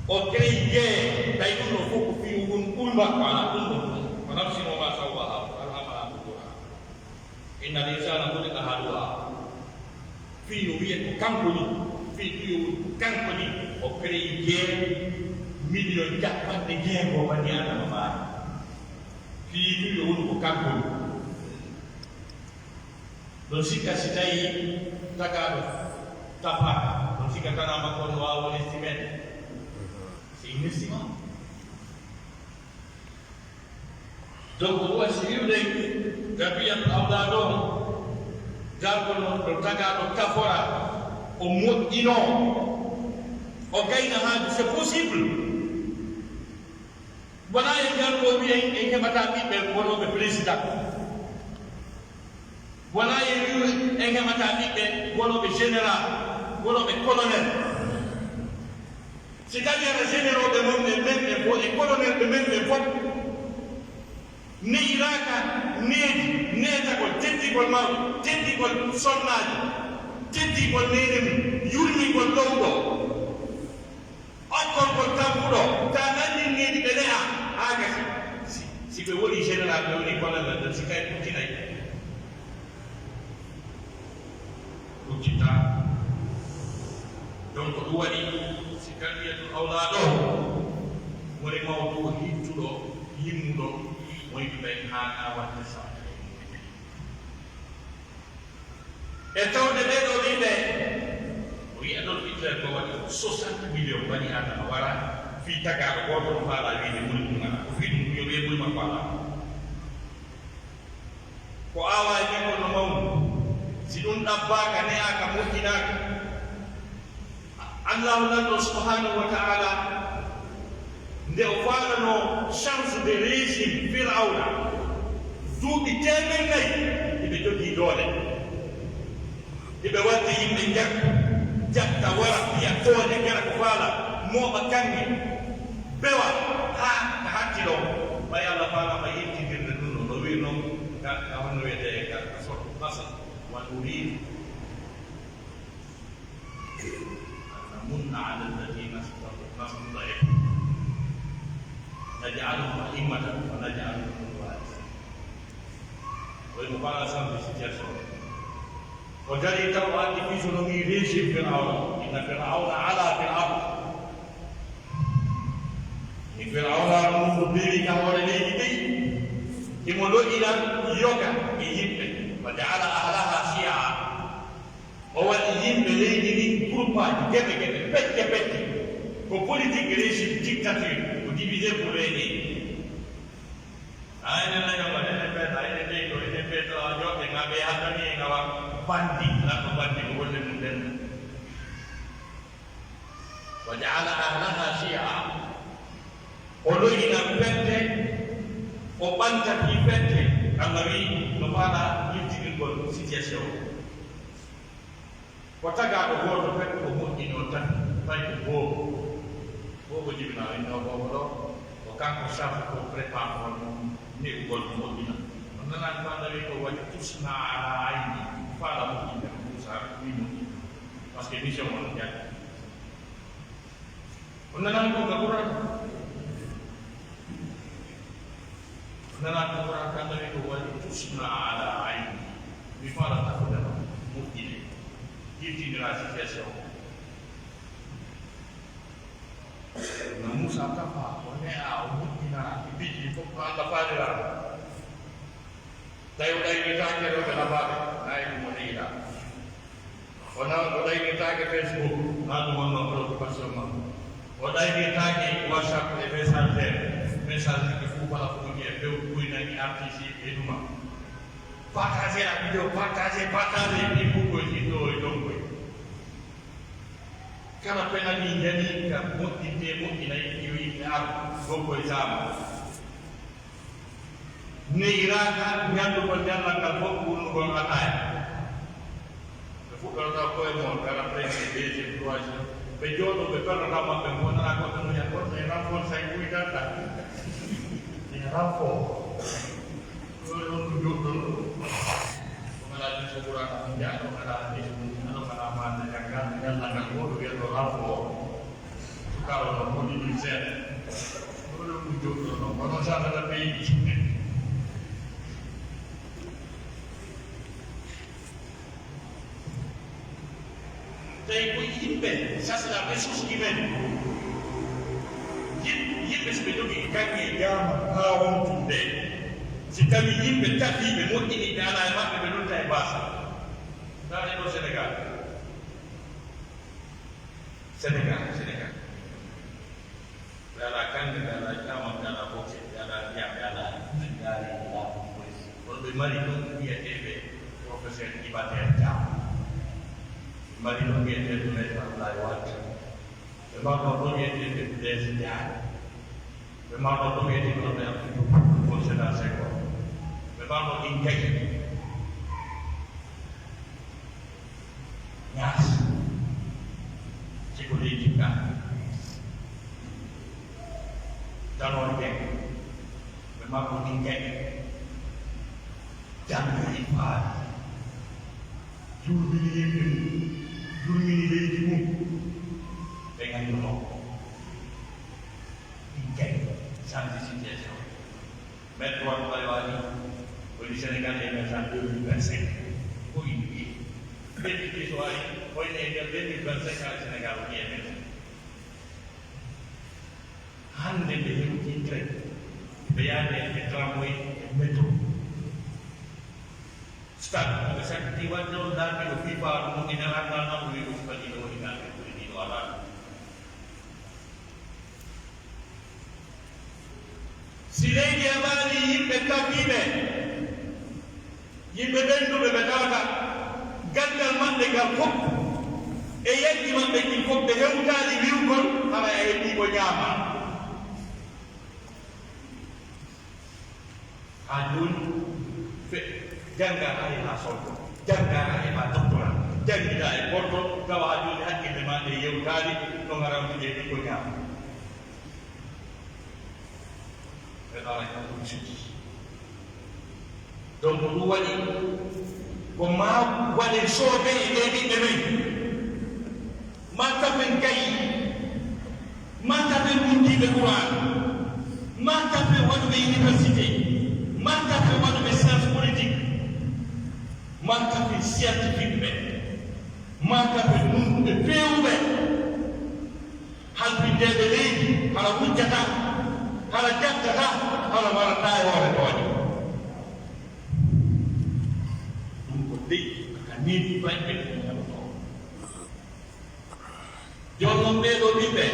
O créé guerre, tawi ɗum ɗo fof ko fii ɗum ɓuri makko alaa, ɗum ɗo ɗum. Wa nafsin wa ma sawwaha, alhamaha fujuraha. Innal insana khuliqa halu'a. Fii yo wi'e ko kanko ni, fii ɗum yo woni ko kanko ni, o créé guerre million cappanɗe jeego bani Adama maari. Fii ɗum yo woni ko kanko ni. Ɗon sikka si tawi tagaaɗo tafaaka, ɗon sikka tagaaɗo makko no waawa woni estimé. C'est inestimable. Donc, ɗum waɗi si wi'ude Rabiatul Awlaad on, dargol non ɗo tagaaɗo tafora, o moƴƴinoo, o gayna haaju, c'est possible. Wonaa e ngarɗo wi'en en heɓataa ɓiɓɓe wonooɓe président. Wonaa e wi'u en heɓataa ɓiɓɓe wonooɓe général, wonooɓe colonel. Si tawii hara généraux ɓe mon ɓe men ɓe fof e colonel ɓe men ɓe fof ne'iraaka needi, neetagol, teddingol mawɗo, teddingol sonnaajo, teddingol neene mum, yurmingol ɗowɗo. Okkolgol tampuɗo, taa nanndin needi ɓe ne'a, haa gasi. Si, si ɓe woni général, ɓe woni colonel, ɗon si kay ɓuttinay. Ɓuttintaa. Donc, ɗum waɗi, si tarbiyatul awlaad o, woni mawɗo hittuɗo, yimmuɗo, moytuɓe haa waɗde sa'a. E tawde ɓee ɗoo ɓiɓɓe, o wi'a ɗon Hitler ko waɗi soixante millions bani Aadama wara fii tagaaɗo gooto no faalaa wiide ɓuri ɗum alaa. Ko fii ɗum yo wi'e ɓuri makko alaa. Ko aawaa e ɓikkol no mawni. Si ɗum ɗabbaaka, ne'aaka, moƴƴinaaka, Allahu Lanɗo subhanahu wa ta'ala, nde o faalanoo change de régime Firawna, duuɓi teemen nayi hiɓe jogii doole. Hiɓe warti yimɓe njakka, jatta wara, fiya tooña, kala ko faala, mooɓa kaŋŋe, bewa, haa ka hatti ɗoo. Ɓay Allah faalaama yiltindirde ɗum ɗoo, no wi'irnoo ka, ka honno wi'etee ka, ka sortu Qasas, wa nuriidu أن نمن على الذين استضعفوا ونجعلهم أئمة ونجعلهم الوارثين. Ko e mo faala samde situation. O darii taw o addi physionomie régime Firawna. Inna Firawna ala fil ard. Ni Firawna no mo bewi ka hoore leydi ndin. Himo lo'ina yoga e yimɓe. Wa ja'ala ahlaha shi'a. O waɗi yimɓe leydi ndin groupaaji, geɓe geɓe, pecce pecce. Ko politique régime dictature, ko diviser pour régner. A enen naño ma, enen ɓeyda, enen ɓeydo, enen ɓeydo, a jokke nga ɓe haddani e nga wa bandi, lanɗo bandi, ko golle mum ɗen. Wa ja'ala ahlaha shi'a. O lo'ina pette, o ɓantatii pette. Alla wi'i no faalaa yiltinirgol situation o. Ko tagaaɗo gooto pette o moƴƴini, o tafi, fay ko boobo. Boobo jibinaa, innoo boobo ɗoo, ko kanko sabu ko prépare on ne'ugol mo moƴƴina. On nanaani ko Alla wi'i ko waɗi tusna ala ayni, faala moƴƴinde ko Muusaa wi'i moƴƴinde. Parce que mission on jaggi. On nanaani ko ka Qur'aan? On nanaani ko Qur'aan kan tawi ko waɗi tusna ala ayni. Mi faala tafude ma, moƴƴine, yiltiniraa situation o. No Muusaa tafaa, o ne'aa, o moƴƴinaa, e piiji ɗin fof ko Alla faaliraano. Tawi o ɗaynitaake rewɓe labaaɓe, naa e ɗum o ne'ilaa. O na-, o ɗaynitaake Facebook, naa ɗum wonnoo préoccupation makko. O ɗaynitaake WhatsApp e Messenger, message ɗi fof kala fof e few, kuy nangi artiste e ɗuma. Partagez la vidéo, partagez, partagez, ɗi fof koye ɗiɗo e ɗon koye. Kala penal ɗi njani ka moƴƴinte, moƴƴinay, yo yimɓe ar ɗo koye saama. Neyiraaka ñanndugol ñallal ngal fof, ɓurnugol ataaya. Ɓe fuɗɗorata koye mon, kala premier, deuxième, troisième. Ɓe jooɗo, ɓe torrata maɓɓe, mo wonana goɗɗo no wi'a, goɗɗo e renforcer, ɓuytata. E renfort. Ɗo ɗon ko jooɗɗon ɗo. Ko ngalaa ɗum ko Qur'aana mun jaa, ko ngalaa hadiisi mun jaa, ko ngalaa maande janngal, ñallal ngal, ko ɗum wiyata renfort. Kala no woni ɗum seeɗa. Ɗum ɗo ɗum jooɗɗo noon, kono safata ɓeydi. Tawi ko yimɓe, ça c'est la ressource humaine. Yim-, yimɓe si ɓe jogii kaŋŋe jaama haa wontude. Si tawi yimɓe tafiiɓe, moƴƴiniiɓe alaa e maɓɓe, ɓe lutta e baasa. Ndaaree ɗo Senegaal. Senegaal, Senegaal. Ɓe alaa kaŋŋe, ɓe alaa jaama, ɓe alaa boxe, ɓe alaa ndiyam, ɓe alaa, ɓe alaa laamu police. Kono ɓe mari ɗon wi'eteeɓe professeur Iba Der Thiam. Ɓe mari ɗon wi'eteeɓe maître Abdoulaye Wade. Ɓe mari ɗon wi'eteeɓe Blaise Diagne. Ɓe marno ɗum e ɗiɗo ɓe Abdou Diouf, Sédar Senghor. Ɓe marno ɗin kadi. Ñaas. Siko leydi ka. Tanor Dieng. Ɓe marno ɗin kadi. Janngo e faali. Jurmini yimɓe mum. Jurmini leydi mum. Ɓe ngannduno. Ɗin kay, changer situation. Mettre waɗu ɓalewaani, woni Sénégal émergent deux mille vingt-cinq. Ko indi ɗi. Ɓe mbiɗi so ari, koyne e nder deux mille vingt-cinq, ala Sénégal woni émergent. Hannde ɓe hewtintay, ɓe yaade e tramway e métro. Stade, ko ɓe sakkiti waɗde on laabi no FIFA no mun ina anndaa non, o wi'i ko sifanii ɗo woni kamɓe ɓuri ɗiɗo alaa ɗum. Si leydi heɓaani yimɓe kafiiɓe, yimɓe ɓennduɓe ɓe tawata ganngal maɓɓe ngal fof e yaggi maɓɓe ɗin fof ɓe hewtaali wi'ugol, hara e heɓii ko ñaama. Haa jooni, fe-, janngaa haa heɓaa solde, janngaa haa heɓaa doctorat, janngiɗaa e Porto, tawa haa jooni hakkille maa ɗe yewtaali, no ngaramtude e ɓikkoy maa. Ɓe ɗaara ko ɗum sikki. Donc, ɗum waɗi ko maa waɗen soobee e ɗee ɓiɓɓe men. Maa tafen gayi, maa tafen winndiiɓe Qur'aan, maa tafen waɗuɓe université, maa tafen waɗuɓe science politique, maa tafen scientifique ɓe, maa tafen nunɗuɓe feewuɓe, halfindeeɓe leydi, hara wujjataa, hara jattataa, hara warataa e hoore tooñe. Ɗum ko leydi ka neeɓi bayɓe ɗum heɓotoo. Jooni non ɓee ɗoo ɓiɓɓe,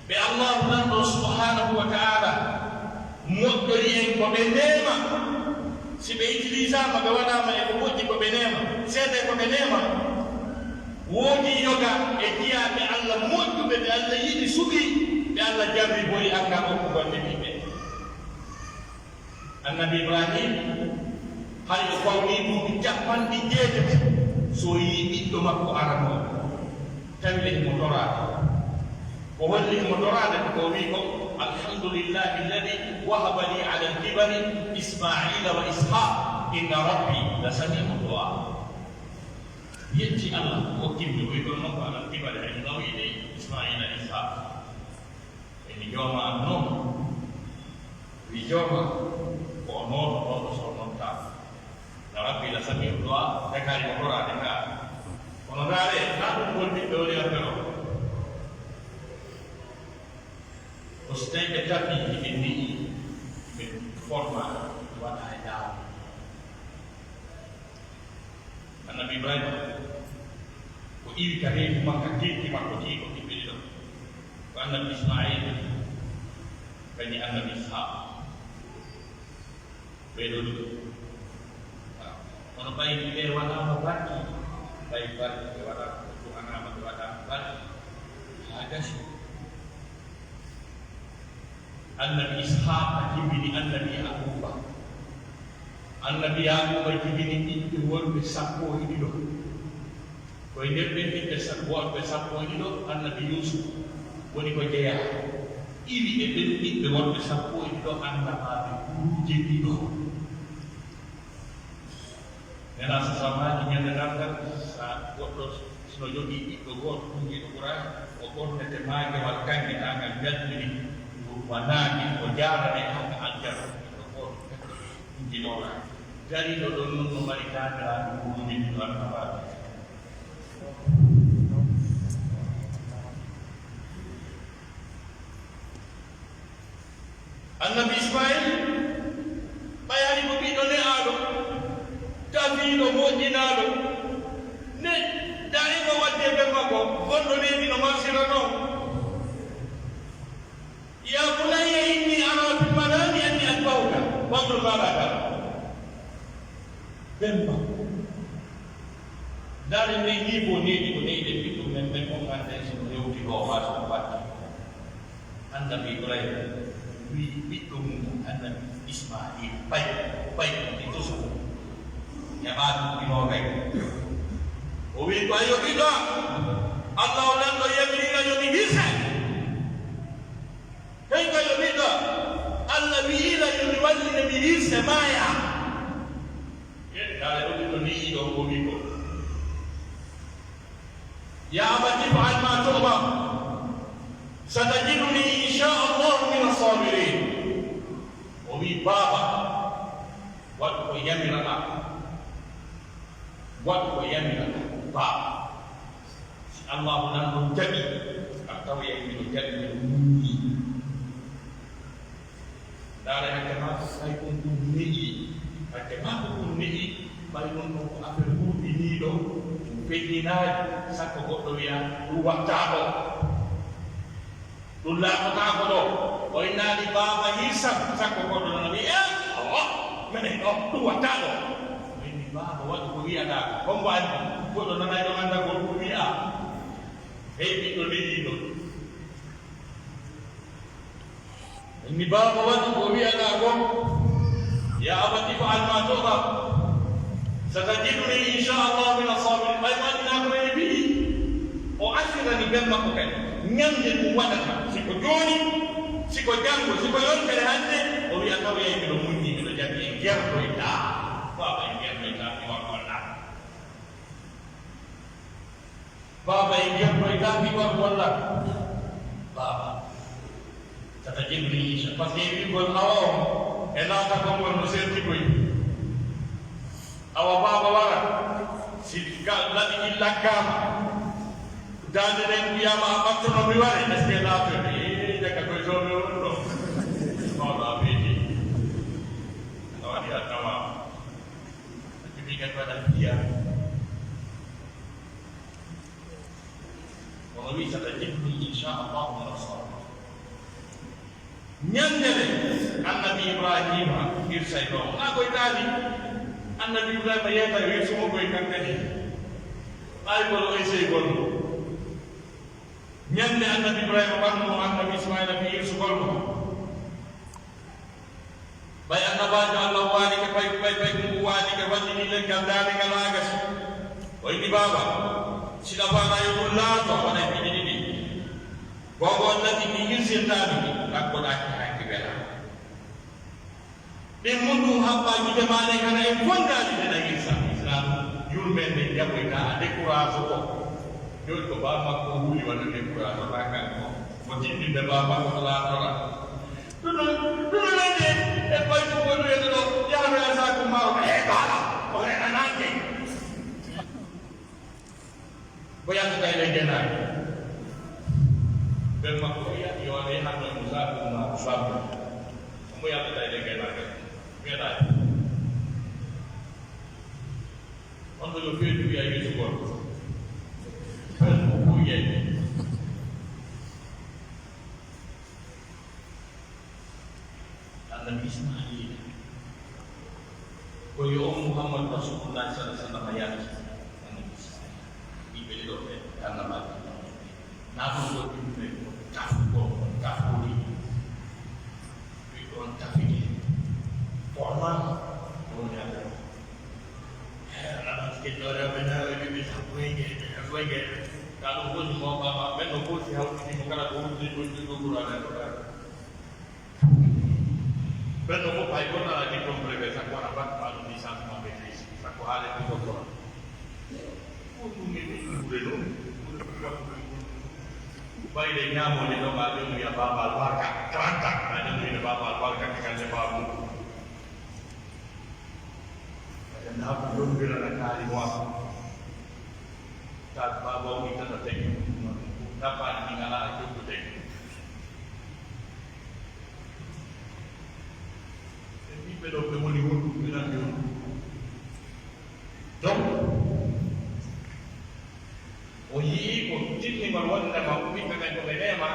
ɓe Allaahu Lanɗo Subhaanahu wa Ta'aala moƴƴori en ko ɓe neema, si ɓe utilisaama, ɓe waɗaama e ko moƴƴi ko ɓe neema, seedee ko ɓe neema. Woodii yoga e jiyaaɓe Alla moƴƴuɓe ɓe Alla yiɗi, suɓii, ɓe Alla jarribori an ngam okkugol mi ɓiɓɓe. Annabi Ibrahim, hari o fawnii duuɓi cappanɗe jeetati, so yi'i ɓiɗɗo makko aranoo, tawi le himo toraade. Ko holli himo toraade? Ko o wi'i kon, "Alhamdulillahi alladi wahaba li ala al-kibari Ismaila wa Ishaq, inna rabbi la samiu du'a." Yetti Alla ko okkimmi, o wi'i kon non ko ala al-kibari, hay no nawii dey, Ismaila e Ishaq. E mi jooma an non, mi jooma ko o noototooɗo sonnontaa. Na rabbi la samiu du'a, dakaari mo toraade ka. Kono ndaare, naa ɗum woni ɓiɓɓe woni affaire o. Ko so tawi ɓe tafi hiɓe ni'i, ɓe forma, waɗa e laamu. Annabi Ibrahima, ko iwi ka reedu makka, teeti makko, jiiɗo ɓiɓɓe ɗiɗo. Ko annabi Ismail, kañum annabi Ishaq. Ɓee ɗoo ɗiɗo. Waaw. Kono ɓay ɓe waɗaama barki, ɓay barki ɓe waɗaama, ɓe du'anaama, ɓe waɗaama barki. Haa gasi. Annabi Ishaaqa jibini annabi Yaaquuba. Annabi Yaaquuba jibini ɓiɓɓe worɓe sappo e ɗiɗo. Ko e nder ɓen ɓiɓɓe sa-, worɓe sappo e ɗiɗo, annabi Yuusuf woni ko jeyaa. Iwi e ɓen ɓiɓɓe worɓe sappo e ɗiɗo annabaaɓe guruje ɗiɗo. Nena so samaji ñande dargal, sa goɗɗo sino jogii ɓiɗɗo gooto hunjiiɗo Qur'aani, o ɓornete maagewal kaŋŋetangal njalbini, wa naange, o jaarane haa ka aljanna. Ɓiɗɗo gooto hunjiiɗo Qur'aani. Dariiɗo ɗon non no mari taaniraaɓe guruje ɗiɗo annabaaɓe. Annabi Ismaayil, ɓay hari ko ɓiɗɗo ne'aaɗo, tafiiɗo, moƴƴinaaɗo, ne daa'ima waɗde e ben makko, gonɗo leydi no marsiranoo. "Ya bunayya inni ara fil manami anni adbahuka, fanzur maza tara." Ben makko. Ndaaren nden niveau needi ko neeɗen ɓiɗɗo men, men on annden si no hewti ɗoo maa si no ɓatti. Annabi Ibrahima wi'i ɓiɗɗo mum, annabi Ismaayil, pay, pay, e toso mum. Jamaa ɗum ɗi noogay. O wi'i ko, "Ayo ɓiɗɗo am, Allahu lanɗo yamiriino yo mi hirse." Hey, ko yo ɓiɗɗo, Alla wi'iino yo mi wallite mi hirse maaya. Ye, ndaare o ɓiɗɗo ni yiɗo ko wi'i ko. "Ya abati if'al ma tu'mar. Satajiduni insha Allahu mina sabirin." O wi'i, "Baaba, waɗu ko yamiraɗaa. Waɗu ko yamiraɗaa, baaba." Si Allaahu nan ɗon jaɓi, a taway miɗo jaɓi, miɗo muññi. Ndaare hakke maako, ɓay on ɗum ne'i. Hakke maako ɗum ne'i, ɓay on ɗon ko affaire huuɗiniiɗo, ɗum feƴƴinaaɗi, sakko goɗɗo wi'a ɗum wattaako. Ɗum laaɓotaako ɗoo. O innaali baaba hirsan, sakko goɗɗo nana wi'i, "Eh, oo, menen ɗoo, ɗum wattaako." O inni, "Baaba, waɗu ko wi'aɗaa ko. Hombo anndi? Goɗɗo nanay ɗon annda ko ɗum wi'a." Hey, ɓiɗɗo ne'iiɗo. Inni, "Baaba, waɗu ko wi'aɗaa kon. Ya abati if'al ma tu'mar. Satajiduni insha Allahu mina sabirin." Ɓay mo anndinaa ko e wi'i, o asirani ben makko kadi. Ñande ɗum waɗata, si ko jooni, si ko janngo, si ko yontere hannde, o wi'a, "Taw yay miɗo muññi, miɗo jaɓi, en gertoytaa." Baaba, en gertoytaa, mi waɗ gollal. Baaba, en gertoytaa mi waɗ gollal. Baaba, satajiduni insha, parce que wi'ugol awa on e laatagol ngol no serti koy. Awa baaba wara, si ga-, laɓi ɗin laggaama, daande ɗen wi'aama a ɓattono mi ware, est-ce que laatoyta? Ee, jaka koy sooɓe on ɗo. Mawɗo a weeti. A waɗi a tawaama. A jogii kadi waɗa fiya. Kono wi'i, "Satajiduni insha Allahu mina sabirin." Ñannde nde annabi Ibraahiima hirsay ɗon, naa koy taali. Annabi Ibraahiima yeeta hirsumo koy kan kadi. Ɓay kono esey gonɗo. Ñannde annabi Ibraahiima ɓannu annabi Ismaayila fi Waajo Allah waanike pay, pay, pay, ɗum waanike waɗɗini leggal daande ngal haa gasi. O inni, "Baaba, si ɗafaanaa yo ɗum laato, a waɗay piiji ɗiɗi. Gooto on natti ki hirsirtaami ki, ɗakkoɗaa ki haa ki wela. Ɗin mun ɗum haɓɓaa gite maa ɗen, hara en fondaali ɗen a hirsa." Islaamu yurmeende jaɓoyta a décourage ko. Jooni ko baa makko wuli wano décourage maa kanko. Mo tinndinde baa makko ko laatora. Ɗum ɗon, ɗum ɗon andi e ɓay ko woni wiyata ɗo, yaha wela saaku maa o, "Ee, baaba, o renanaake." Ko yaltata e ley geenaake. Ben makko wiya, yo waɗe hanno e Musa, ɗum ma ko fammi. Mo yaltata e ley geenaake. Geenaake. On ɗo yo feetu wiya Yuusu gol. Ben ko wiya. Annabi Ismaila. Ko yo on Muhammad Rasulullah sallallahu alaihi wasallam yalti. Annabi Ismaila. Ɓiɓɓe ɗiɗo ɓe annabaaɓe. Naa ɗum ɗo ɗum ɓe ko tafu ko, ko tafuri. Ɓe ɗon tafike. Ko non ko woni Annabi. Eh, ana ɗon sikki ɗo rewɓe naa ɓe ɓiɓɓe sappo e jeeɗiɗo, sappo e jeeɗiɗo. Ka ɗum fof si mo ɓaama, ɓen no fof si hawtiti mo kala ko woni ɗum ɗum ɗum Qur'aana ko ɗaɗi. Ɓen no fof hay gooto alaa diplôme brevet, sakko wona bac maa ɗum licence maa maîtrise, sakko haale ɗum ko kono. Ɗum ɗum e ɗum ɓure ɗum. Ɓayde ñaamoonde ɗo maa ɗum wiya Baaba Albarka, trente ans, maa ɗum wiya Baaba Albarka, ka kande baabu. Ɓayde naa ko lombirana kaali mo am. Ka baaba o ittata tegi, tappaani ɗi ngalaa e coggu tegi. Ɓe ɓiɓɓe ɗo ɓe woni honɗum, ɓe nanndi honɗum. Donc, o yi'i ko timmingol wondema ɓiɓɓe ɓen ko ɓe neema,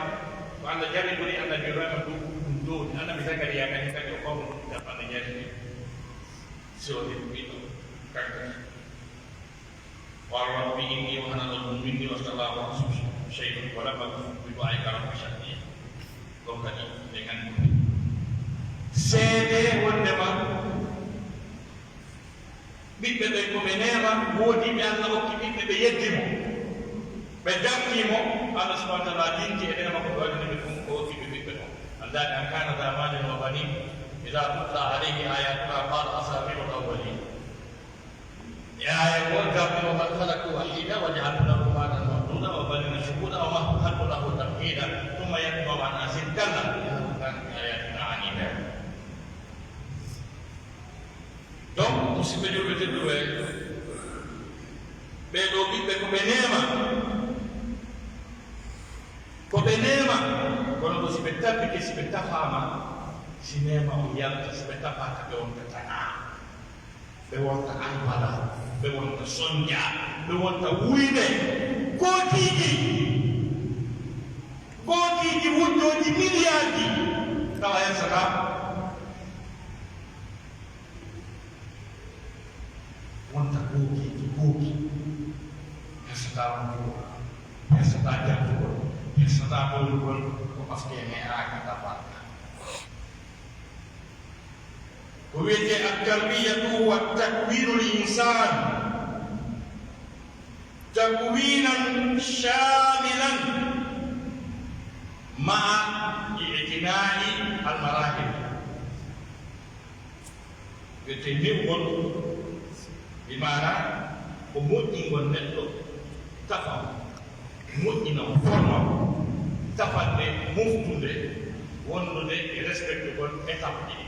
ko Alla jarribori Annabi Ibrahima dow ɗum ɗooni. Annabi Zakariya kadi, kadi o fawno ɗum capanɗe jeetati. Si o heɓi ɓiɗɗo, kanko. قال رب إني وهن العظم مني واشتعل الرأس شيبا ولم أكن بدعائك رب شقيا. Ɗon kadi, ɓe nganndi. Seede wondema ɓiɓɓe ɓen ko ɓe neema, woodii ɓe Alla okki ɓiɓɓe, ɓe yeddi mo, ɓe dartii mo, Alla subhanahu wa ta'ala dinti e neema ko ɓe waɗani ɓe ɗum, o okki ɓe ɓiɓɓe ɗon. Alladhi an kana dha malin wa banin, idha tutla alayhi ayatuna qala asatirul awwalin. E aaya goo, darni وقد خلقوا وحيدا وجعلوا له مالا ممدودا وبنين شهودا ومهدت له تمهيدا ثم يطمع أن أزيد كلا إنه كان بآياتنا عنيدا. Donc, musidɓe julɓe tedduɓe, ɓee ɗoo ɓiɓɓe ko ɓe neema, ko ɓe neema, kono ko si ɓe tabbike, si ɓe tafaama, si neema on yalta, si ɓe tafaaka, ɓe wonta tanaa. Ɓe wonta albala, ɓe wonta sonja, ɓe wonta wuyɓe, gootiiji, gootiiji wujjooji miliyaaji, tawa hersataa. Wonta gootiiji, gootiiji, hersataa wonjugol, hersataa jattugol, hersataa ɗowlugol, ko parce que ne'aaka tafaaka. Ko wi'etee التربية هو تكوين الإنسان تكوينا شاملا مع اعتناء المراحل. Wi'etee ne'ugol, bi maanaa ko moƴƴingol neɗɗo, tafa mo, moƴƴina mo, forma mo, tafande moftunde, wondude e respectugol étape ɗiɗi.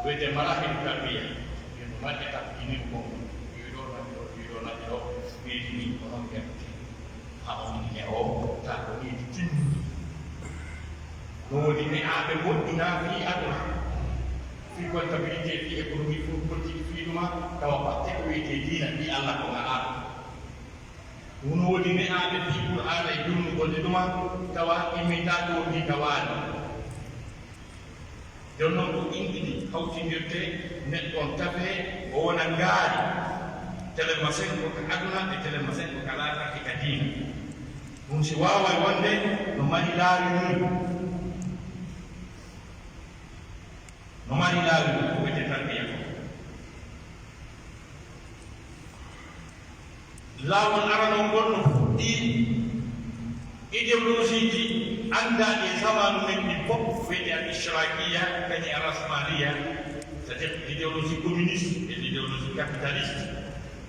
Wi'etee marahilu tarbiya, yo no mari étape ɗiɗi ko, ɗii ɗoo naɓi ɗoo, ɗii ɗoo naɓi ɗoo, ɓeydi nii ko noon ɓe. Haa o inni ne o, taa ko leydi timmi. No woodi ne'aaɓe moƴƴinaa fii aduna, fii comptabilité, fii économie, fii politique, fii ɗuma, tawa batte ko wi'etee diina, fii Alla ko ngalaa ɗum. No woodi ne'aaɓe fii Qur'aana e juulnugol e ɗuma, tawa immitaa ɗoo fii tawaani. Jooni non ko ɗin ɗiɗi hawtindirtee, neɗɗo on tafee, o wona ngaari. Tele masen ko ka aduna e tele masen ko ka laakara e ka diina. Ɗum si waaway wonde no mari laawi mum. No Mari laawi ko wi'etee tarbiya ko. Laawol aranol ngol no fuɗɗii idéologie ji anndaaɗi e zamaanu men ɗin fof, wi'etee al ishraakiya, kañum e al rasmaaniya, c'est-à-dire l'idéologie communiste et l'idéologie capitaliste.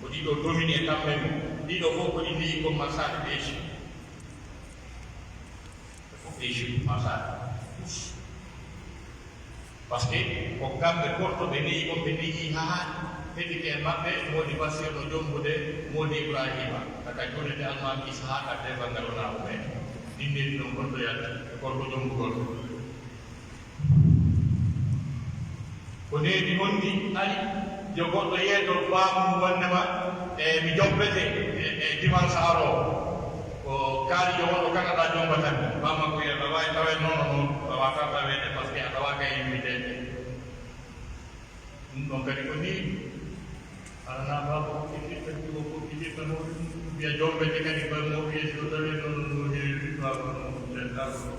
Ko ɗiɗo domine e kamɓe men. Ɗiɗo fof ko ɗi neyi ko masaade ɓe Égypte. Ko fof Égypte masaade. Parce que ko kamɓe korto ɓe neyi on, ɓe neyi haa heɓike e maɓɓe, Moodi Basiir no jombude Moodi Ibraahiima, kaka juulirde Almaami Isaaqa, Deeba Ngalunaako ɓe. Ɗin needi non korto yalti, e korko jombugol. Ko needi on ndi ari, yo goɗɗo yeedo baamu wonnde ma, e mi jombete, e, e dimanche aroowo. Ko kaari yo wonɗo Canada jombata mi. Bamma ko yeedo, aɗa waawi tawee noon, noon, aɗa waawi taweede, parce que aɗa waawi kay invité. Ɗum ɗon kadi ko nii. Alaa baaba ko kiɗirta, ko ko kiɗirta mo, wiya jombete kadi, ba mo wiya si o tawii noon, no heewi, baaba no, no, no.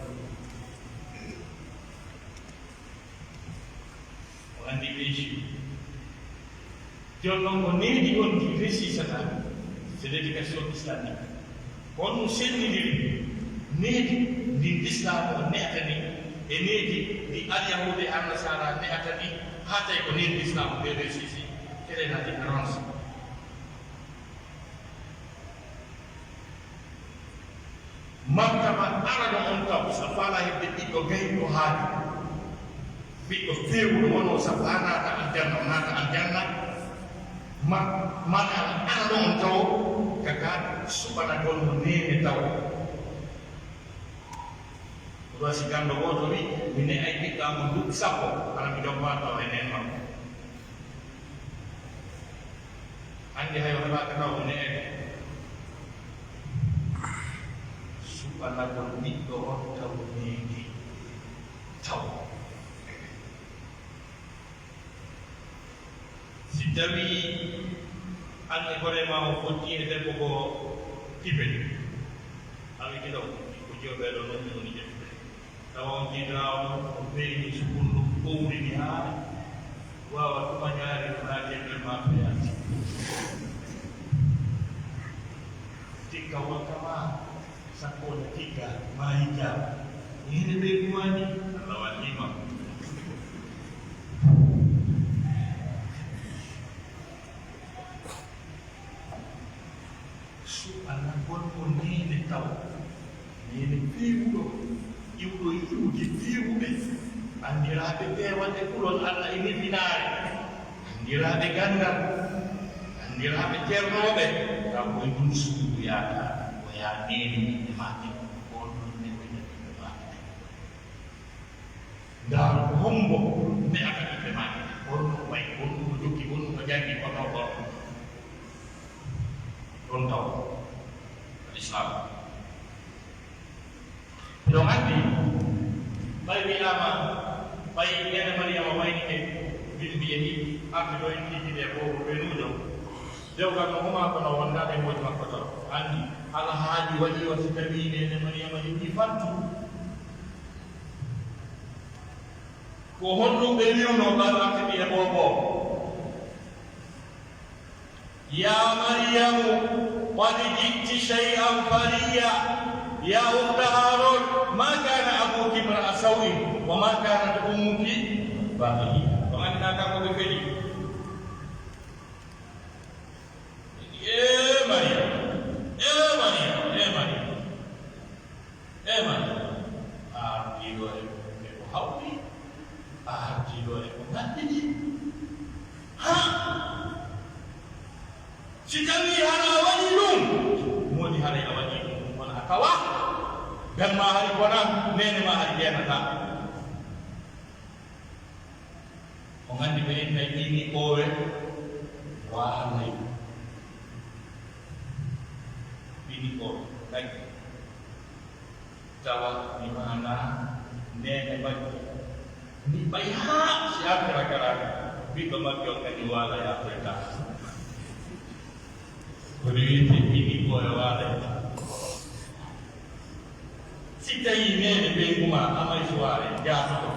O anndi ɓe Juif. Jooni non, ko needi on ɗi resisata, c'est l'éducation islamique. Ko on ɗum sennindiri needi ndin Islaamu on ne'ata ni, e needi ndi Alyahuudu e Annasaara ne'ata ni, haa tawi ko needi Islaamu ɓe resisi. Quelle est la différence? Martaba arano on taw, si a faalaa heɓde ɓiɗɗo gayɗo haali, ɓiɗɗo feewuɗo wonoo, si a faalaa naata aljanna, o naata aljanna. Ma-, martaba arano on taw, kaka suɓanagol mo neene taw. Ko ɗoo si ganndo gooto wi, mi ne'ay ɓiɗɗo am on duuɓi sappo, hara mi jombaaka taw e neen makko. Anndi hay o heɓaaka taw o ne'ete. Suɓanagol ɓiɗɗo on taw neene taw. Si tawii an e hoore maa on fotti e debbo ko tipe, a wi'ete ɗoo ko jiwo ɓee ɗoo non mi woni ƴettude. Tawa on jiidaa on, o feeñi sukundu ɓowri ni haa waawa tuma ñaari no naati e nder maa feyaasi. Tikka wonta maa, sakko wona tikka, maa hijja. Ñande ɓe ɗumaani, Allah wallii ma. Suɓanagol mo neene taw, neene feewuɗo, iwɗo iwdi feewuɓe, anndiraaɓe peewal e kulol Allah e nefinaare, anndiraaɓe ganndal, anndiraaɓe ceernooɓe, taw ko e ndun suudu yaata, ko yaa neene ɓiɓɓe maɓɓe, ko on ɗon neɓɓina ɓiɓɓe maɓɓe. Ndaar ko hombo ne'ata ɓiɓɓe maɓɓe, honno o wayi, honno o jokki, honno o janngi, honno o ɓorni. Ɗon taw al-Islam. Hiɗon anndi, ɓay wi'aama, ɓay neene Mariyama waynike, bimbi e ni, arti ɗo en kiikiiɗe e boobo ɓenuujo. Dewgal no humaa kono wondaade moƴƴi makko taw. Anndi, alhaali waɗi o si tawii neene Mariyama yowi fantu. Ko honɗum ɓe wi'unoo ɓay arti ɓiye boobo? يا مريم قد جئت شيئا فريا. يا أخت هارون ما كان أبوك امرأ سوء وما كانت أمك بغيا. Ko anndi naa kanko ɓe feli. Ee Mariam, ee Mariam, ee Mariam. Ee Mariam, a artii ɗoo e ko hawti, a artii ɗoo e ko ngaɗɗini. Ha! Si tawii hara a waɗii ɗum, woni haray a waɗii ɗum, ɗum wona a tawa. Gan maa hari konan, neene maa hari jeenataa. On anndi ɓe innay ɓii niɓɓoowe waalay. Ɓii niɓɓoowe ɗaggi. Tawa mi maanaa neene magge. Niɓɓay haa si artira kala ɓiɗɗo magge on kadi waalay artoyta. Ko ɗum wi'etee ɓii niɓɓoowe waalay. Si tawii neene ɓeyngu maa amay suwaare jaatoto,